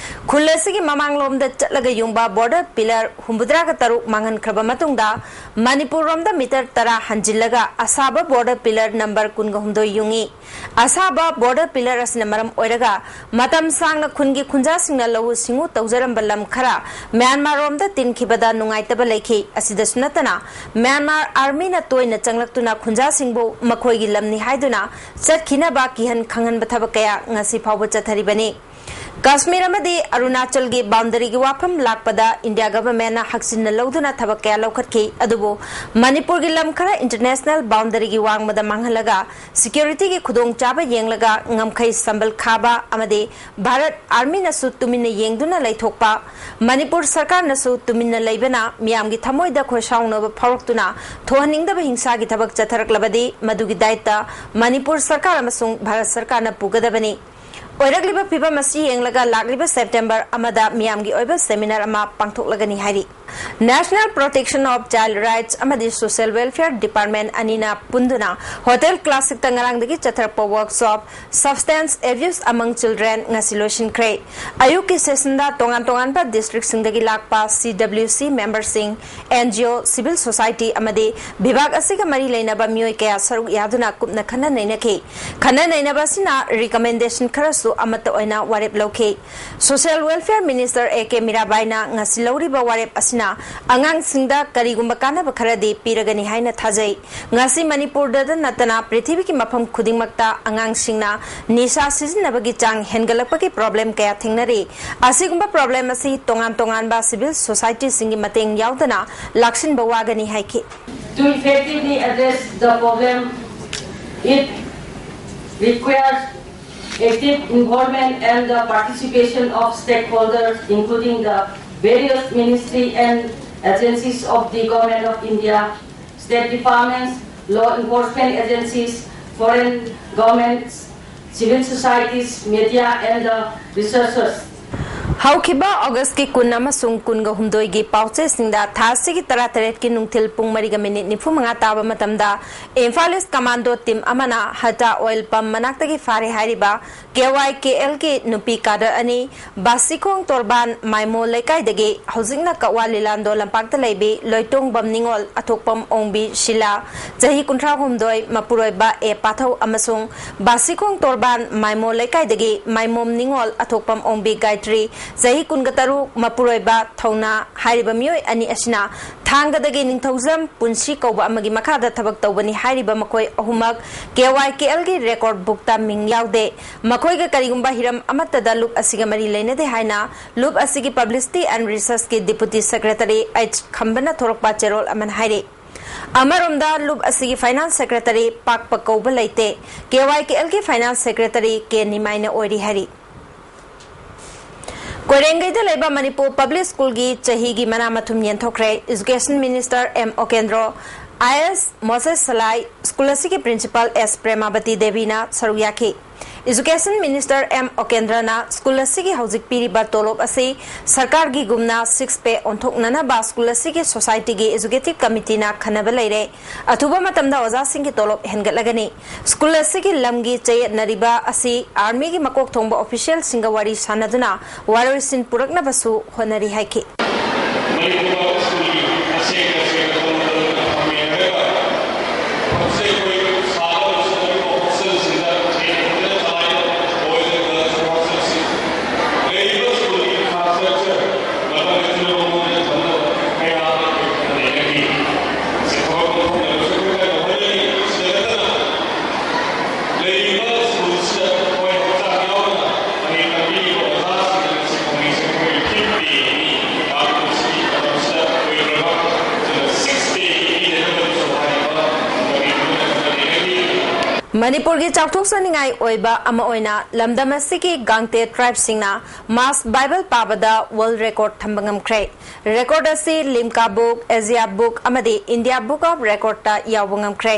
ꯈꯨꯜ ꯑꯁꯤꯒꯤ ꯃꯃꯥꯡꯂꯣꯝꯗ ꯆꯠꯂꯒ ꯌꯨꯡꯕ border pillar ꯍꯨꯝꯐꯨꯇꯔꯥꯒ ꯇꯔꯨꯛ ꯃꯥꯡꯍꯟꯈ꯭ꯔꯕ ꯃꯇꯨꯡꯗ ꯃꯅꯤꯄꯨꯔꯔꯣꯝꯗ metre ꯇꯔꯥ ꯍꯟꯖꯤꯜꯂꯒ ꯑꯁꯥꯕ border pillar number ꯀꯨꯟꯒ ꯍꯨꯝꯗꯣꯏ ꯌꯨꯡꯉꯤ꯫ ꯑꯁꯥꯕ border pillar ꯑꯁꯤꯅ ꯃꯔꯝ ꯑꯣꯏꯔꯒ ꯃꯇꯝ ꯁꯥꯡꯅ ꯈꯨꯟꯒꯤ ꯈꯨꯟꯖꯥꯁꯤꯡꯅ ꯂꯧꯎ ꯁꯤꯡꯎ ꯇꯧꯖꯔꯝꯕ ꯂꯝ ꯈꯔ ꯃ꯭ꯌꯥꯟꯃꯥꯔꯔꯣꯝꯗ ꯇꯤꯟꯈꯤꯕꯗ ꯅꯨꯡꯉꯥꯏꯇꯕ ꯂꯩꯈꯤ꯫ ꯑꯁꯤꯗꯁꯨ ꯅꯠꯇꯅ ꯃ꯭ꯌꯥꯟꯃꯥꯔ Armyꯅ ꯇꯣꯏꯅ ꯆꯪꯂꯛꯇꯨꯅ ꯈꯨꯟꯖꯥꯁꯤꯡꯕꯨ ꯃꯈꯣꯏꯒꯤ ꯂꯝꯅꯤ ꯍꯥꯏꯗꯨꯅ ꯆꯠꯈꯤꯅꯕ ꯀꯤꯍꯟ ꯈꯪꯍꯟꯕ ꯊꯕꯛ ꯀꯌꯥ ꯉꯁꯤ ꯐꯥꯎꯕ ꯆꯠꯊꯔꯤꯕꯅꯤ꯫ ꯀꯥꯁꯃꯤꯔ ꯑꯃꯗꯤ ꯑꯔꯨꯅꯥꯆꯜꯒꯤ boundaryꯒꯤ ꯋꯥꯐꯝ ꯂꯥꯛꯄꯗ India Governmentꯅ ꯍꯛꯆꯤꯟꯅ ꯂꯧꯗꯨꯅ ꯊꯕꯛ ꯀꯌꯥ ꯂꯧꯈꯠꯈꯤ꯫ ꯑꯗꯨꯕꯨ ꯃꯅꯤꯄꯨꯔꯒꯤ ꯂꯝ ꯈꯔ international boundaryꯒꯤ ꯋꯥꯡꯃꯗ ꯃꯥꯡꯍꯜꯂꯒ securityꯒꯤ ꯈꯨꯗꯣꯡꯆꯥꯕ ꯌꯦꯡꯂꯒ ꯉꯝꯈꯩ ꯁꯝꯕꯜ ꯈꯥꯕ ꯑꯃꯗꯤ ꯚꯥꯔꯠ Armyꯅꯁꯨ ꯇꯨꯃꯤꯟꯅ ꯌꯦꯡꯗꯨꯅ ꯂꯩꯊꯣꯛꯄ, ꯃꯅꯤꯄꯨꯔ ꯁꯔꯀꯥꯔꯅꯁꯨ ꯇꯨꯃꯤꯟꯅ ꯂꯩꯕꯅ ꯃꯤꯌꯥꯝꯒꯤ ꯊꯃꯣꯏꯗ ꯈꯣꯏꯁꯥꯎꯅꯕ ꯐꯥꯎꯔꯛꯇꯨꯅ ꯊꯣꯛꯍꯟꯅꯤꯡꯗꯕ ꯍꯤꯡꯁꯥꯒꯤ ꯊꯕꯛ ꯆꯠꯊꯔꯛꯂꯕꯗꯤ ꯃꯗꯨꯒꯤ ꯗꯥꯏꯇ ꯃꯅꯤꯄꯨꯔ ꯁꯔꯀꯥꯔ ꯑꯃꯁꯨꯡ ꯚꯥꯔꯠ ꯁꯔꯀꯥꯔꯅ ꯄꯨꯒꯗꯕꯅꯤ꯫ ꯑꯣꯏꯔꯛꯂꯤꯕ ꯐꯤꯚꯝ ꯑꯁꯤ ꯌꯦꯡꯂꯒ ꯂꯥꯛꯂꯤꯕ September ꯑꯃꯗ ꯃꯤꯌꯥꯝꯒꯤ ꯑꯣꯏꯕ seminar ꯑꯃ ꯄꯥꯡꯊꯣꯛꯂꯒꯅꯤ ꯍꯥꯏꯔꯤ꯫ National Protection of Child Rights ꯑꯃꯗꯤ Social Welfare Department ꯑꯅꯤꯅ ꯄꯨꯟꯗꯨꯅ Hotel Classic ꯇ ꯉꯔꯥꯡꯗꯒꯤ ꯆꯠꯊꯔꯛꯄ workshop Substance Abuse Among Children ꯉꯁꯤ ꯂꯣꯏꯁꯤꯟꯈ꯭ꯔꯦ꯫ ꯑꯌꯨꯛꯀꯤ session ꯗ ꯇꯣꯉꯥꯟ ꯇꯣꯉꯥꯟꯕ district ꯁꯤꯡꯗꯒꯤ ꯂꯥꯛꯄ C W C member ꯁꯤꯡ, N G O, civil society ꯑꯃꯗꯤ ꯕꯤꯚꯥꯒ ꯑꯁꯤꯒ ꯃꯔꯤ ꯂꯩꯅꯕ ꯃꯤꯑꯣꯏ ꯀꯌꯥ ꯁꯔꯨꯛ ꯌꯥꯗꯨꯅ ꯀꯨꯞꯅ ꯈꯟꯅ ꯅꯩꯅꯈꯤ꯫ ꯈꯟꯅ ꯅꯩꯅꯕ ꯑꯁꯤꯅ recommendation ꯈꯔꯁꯨ ꯑꯃꯠꯇ ꯑꯣꯏꯅ ꯋꯥꯔꯦꯞ ꯂꯧꯈꯤ꯫ Social Welfare Minister A K ꯃꯤꯔꯥꯕꯥꯏꯅ ꯉꯁꯤ ꯂꯧꯔꯤꯕ ꯋꯥꯔꯦꯞ ꯑꯁꯤꯅ ꯑꯉꯥꯡꯁꯤꯡꯗ ꯀꯔꯤꯒꯨꯝꯕ ꯀꯥꯟꯅꯕ ꯈꯔꯗꯤ ꯄꯤꯔꯒꯅꯤ ꯍꯥꯏꯅ ꯊꯥꯖꯩ꯫ ꯉꯁꯤ ꯃꯅꯤꯄꯨꯔꯗꯇ ꯅꯠꯇꯅ ꯄ꯭ꯔꯤꯊꯤꯕꯤꯒꯤ ꯃꯐꯝ ꯈꯨꯗꯤꯡꯃꯛꯇ ꯑꯉꯥꯡꯁꯤꯡꯅ ꯅꯤꯁꯥ ꯁꯤꯖꯤꯟꯅꯕꯒꯤ ꯆꯥꯡ ꯍꯦꯟꯒꯠꯂꯛꯄꯒꯤ problem ꯀꯌꯥ ꯊꯦꯡꯅꯔꯤ꯫ ꯑꯁꯤꯒꯨꯝꯕ problem ꯑꯁꯤ ꯇꯣꯉꯥꯟ ꯇꯣꯉꯥꯟꯕ civil society ꯁꯤꯡꯒꯤ ꯃꯇꯦꯡ ꯌꯥꯎꯗꯅ ꯂꯥꯛꯁꯤꯟꯕ ꯋꯥꯒꯅꯤ ꯍꯥꯏꯈꯤ꯫ To effectively address the problem, it requires active involvement and the participation of stakeholders, including the various ministry and agencies of the Government of India, state departments, law enforcement agencies, foreign governments, civil societies, media, and the researchers. ꯍꯧꯈꯤꯕ August ꯀꯤ ꯀꯨꯟ ꯑꯃꯁꯨꯡ ꯀꯨꯟꯒ ꯍꯨꯝꯗꯣꯏꯒꯤ ꯄꯥꯎꯆꯦꯁꯤꯡꯗ ꯊꯥ ꯑꯁꯤꯒꯤ ꯇꯔꯥꯇꯔꯦꯠꯀꯤ ꯅꯨꯡꯊꯤꯜ ꯄꯨꯡ ꯃꯔꯤꯒ minute ꯅꯤꯐꯨ ꯃꯉꯥ ꯇꯥꯕ ꯃꯇꯝꯗ Imphal East Commando team ꯑꯃꯅ Hata oil pump ꯃꯅꯥꯛꯇꯒꯤ ꯐꯥꯔꯦ ꯍꯥꯏꯔꯤꯕ K Y K L ꯒꯤ ꯅꯨꯄꯤ cadre ꯑꯅꯤ ꯕꯥꯁꯤꯈꯣꯡ ꯇꯣꯔꯕꯥꯟ ꯃꯥꯏꯃꯣ ꯂꯩꯀꯥꯏꯗꯒꯤ ꯍꯧꯖꯤꯛꯅ ꯀꯛꯋꯥ ꯂꯤꯂꯥꯟꯗꯣ ꯂꯝꯄꯥꯛꯇ ꯂꯩꯕꯤ ꯂꯣꯏꯇꯣꯡꯕꯝ ꯅꯤꯉꯣꯜ ꯑꯊꯣꯛꯄꯝ ꯑꯣꯡꯕꯤ ꯁꯤꯂꯥ, ꯆꯍꯤ ꯀꯨꯟꯊ꯭ꯔꯥ ꯍꯨꯝꯗꯣꯏ, ꯃꯄꯨꯔꯣꯏꯕ ꯑꯦ ꯄꯥꯊꯧ ꯑꯃꯁꯨꯡ ꯕꯥꯁꯤꯈꯣꯡ ꯇꯣꯔꯕꯥꯟ ꯃꯥꯏꯃꯣ ꯂꯩꯀꯥꯏꯗꯒꯤ ꯃꯥꯏꯃꯣꯝ ꯅꯤꯉꯣꯜ ꯑꯊꯣꯛꯄꯝ ꯑꯣꯡꯕꯤ ꯒꯥꯏꯇ꯭ꯔꯤ, ꯆꯍꯤ ꯀꯨꯟꯒ ꯇꯔꯨꯛ, ꯃꯄꯨꯔꯣꯏꯕ ꯊꯧꯅꯥ ꯍꯥꯏꯔꯤꯕ ꯃꯤꯑꯣꯏ ꯑꯅꯤ ꯑꯁꯤꯅ ꯊꯥꯡꯒꯗꯒꯤ ꯅꯤꯡꯊꯧꯖꯝ ꯄꯨꯟꯁꯤ ꯀꯧꯕ ꯑꯃꯒꯤ ꯃꯈꯥꯗ ꯊꯕꯛ ꯇꯧꯕꯅꯤ ꯍꯥꯏꯔꯤꯕ ꯃꯈꯣꯏ ꯑꯍꯨꯝꯃꯛ K Y K L ꯒꯤ record book ꯇ ꯃꯤꯡ ꯌꯥꯎꯗꯦ꯫ ꯃꯈꯣꯏꯒ ꯀꯔꯤꯒꯨꯝꯕ ꯍꯤꯔꯝ ꯑꯃꯠꯇꯗ ꯂꯨꯞ ꯑꯁꯤꯒ ꯃꯔꯤ ꯂꯩꯅꯗꯦ ꯍꯥꯏꯅ ꯂꯨꯞ ꯑꯁꯤꯒꯤ Publicity and Research ꯀꯤ Deputy Secretary H ꯈꯝꯕꯅ ꯊꯣꯔꯛꯄ ꯆꯦꯔꯣꯜ ꯑꯃꯅ ꯍꯥꯏꯔꯤ꯫ ꯑꯃꯔꯣꯝꯗ ꯂꯨꯞ ꯑꯁꯤꯒꯤ Finance Secretary ꯄꯥꯛꯄ ꯀꯧꯕ ꯂꯩꯇꯦ꯫ K Y K L ꯒꯤ Finance Secretary K ꯅꯤꯃꯥꯏꯅ ꯑꯣꯏꯔꯤ ꯍꯥꯏꯔꯤ꯫ ꯀꯣꯏꯔꯦꯡꯒꯩꯗ ꯂꯩꯕ ꯃꯅꯤꯄꯨꯔ Public School ꯒꯤ ꯆꯍꯤꯒꯤ ꯃꯅꯥ ꯃꯊꯨꯝ ꯌꯦꯟꯊꯣꯛꯈ꯭ꯔꯦ꯫ Education Minister M ꯑꯣꯀꯦꯟꯗ꯭ꯔꯣ, I A S ꯃꯣꯁꯦꯁ Salai, school ꯑꯁꯤꯒꯤ Principal S ꯄ꯭ꯔꯦꯃꯥꯕꯇꯤ ꯗꯦꯕꯤꯅ ꯁꯔꯨꯛ ꯌꯥꯈꯤ꯫ Education Minister M Okendrana school ꯑꯁꯤꯒꯤ ꯍꯧꯖꯤꯛ ꯄꯤꯔꯤꯕ ꯇꯣꯂꯣꯞ ꯑꯁꯤ ꯁꯔꯀꯥꯔꯒꯤꯒꯨꯝꯅ six pay ꯑꯣꯟꯊꯣꯛꯅꯅꯕ ꯁ꯭ꯀꯨꯜ ꯑꯁꯤꯒꯤ ꯁꯣꯁꯥꯏꯇꯤꯒꯤ ꯑꯦꯖꯨꯀꯦꯇꯤꯚ ꯀꯃꯤꯇꯤꯅ ꯈꯟꯅꯕ ꯂꯩꯔꯦ꯫ ꯑꯊꯨꯕ ꯃꯇꯝꯗ ꯑꯣꯖꯥꯁꯤꯡꯒꯤ ꯇꯣꯂꯣꯞ ꯍꯦꯟꯒꯠꯂꯒꯅꯤ꯫ ꯁ꯭ꯀꯨꯜ ꯑꯁꯤꯒꯤ ꯂꯝꯒꯤ ꯆꯌꯦꯠꯅꯔꯤꯕ ꯑꯁꯤ ꯑꯥꯔꯃꯤꯒꯤ ꯃꯀꯣꯛ ꯊꯣꯡꯕ ꯑꯣꯐꯤꯁꯤꯌꯦꯜꯁꯤꯡꯒ ꯋꯥꯔꯤ ꯁꯥꯟꯅꯗꯨꯅ ꯋꯥꯔꯣꯏꯁꯤꯟ ꯄꯨꯔꯛꯅꯕꯁꯨ ꯍꯣꯠꯅꯔꯤ ꯍꯥꯏꯈꯤ꯫ ꯃꯅꯤꯄꯨꯔ ꯁ꯭ꯀꯨꯜꯒꯤ ꯑꯁꯦꯡ ꯑꯁꯦꯡꯕ ꯇꯧꯗꯅ ꯊꯝꯃꯦ ꯍꯥꯏꯔꯒ ꯍꯧꯖꯤꯛ ꯑꯩꯈꯣꯏ ꯁꯥꯕ ꯂꯣꯏꯁꯤꯜꯂꯛꯂꯤꯕ ꯍꯣꯁꯇꯦꯜꯁꯤꯡꯗ ꯍꯦꯟꯅ ꯐꯖꯅ ꯆꯂꯥꯏꯅ boys and girls hostelꯁꯤꯡ ꯂꯩꯔꯤꯕ ꯁ꯭ꯀꯨꯜꯒꯤ infrastructure ꯃꯇꯝ ꯆꯨꯞꯄ ꯃꯑꯣꯡꯗ ꯊꯝꯅꯕ ꯀꯌꯥ ꯑꯃ ꯑꯩꯈꯣꯏ ꯀꯟꯅ ꯂꯩꯅꯈꯤ꯫ ꯃꯁꯤ ꯊꯕꯛ ꯑꯣꯟꯊꯣꯛꯅꯕꯁꯨ ꯑꯩꯈꯣꯏ ꯀꯟꯅ ꯍꯣꯠꯅꯔꯤ꯫ ꯁꯤꯗ ꯅꯠꯇꯅ ꯂꯩꯔꯤꯕ ꯁ꯭ꯀꯨꯜꯁꯤꯗ ꯊꯋꯥꯏ ꯍꯛꯆꯥꯡ ꯌꯥꯎꯅ ꯃꯍꯩ ꯇꯝꯕꯤꯔꯤꯕ ꯑꯣꯖꯥꯁꯤꯡ ꯑꯁꯤ ꯐꯪꯂꯤꯁꯦ ꯑꯩꯈꯣꯏ fifth dayꯒꯤ ꯂꯥꯛꯂꯤꯕꯁꯤꯒꯤ ꯃꯇꯝꯁꯤꯗ ꯑꯣꯏꯈ꯭ꯔꯕ ꯑꯗꯨꯒ sixth dayꯒꯤ ꯄꯤꯅꯅꯕꯁꯨ ꯍꯥꯏꯔꯤꯕ ꯀꯃꯤꯇꯤ ꯑꯃꯅ ꯈꯟꯅꯔꯤ꯫ ꯃꯅꯤꯄꯨꯔꯒꯤ ꯆꯥꯎꯊꯣꯛꯆꯅꯤꯡꯉꯥꯏ ꯑꯣꯏꯕ ꯑꯃ ꯑꯣꯏꯅ ꯂꯝꯗꯝ ꯑꯁꯤꯒꯤ ꯒꯥꯡꯇꯦ tribeꯁꯤꯡꯅ mass Bible ꯄꯥꯕꯗ world record ꯊꯝꯕ ꯉꯝꯈ꯭ꯔꯦ꯫ Record ꯑꯁꯤ Limca Book, Asia Book ꯑꯃꯗꯤ India Book of Recordꯇ ꯌꯥꯎꯕ ꯉꯝꯈ꯭ꯔꯦ꯫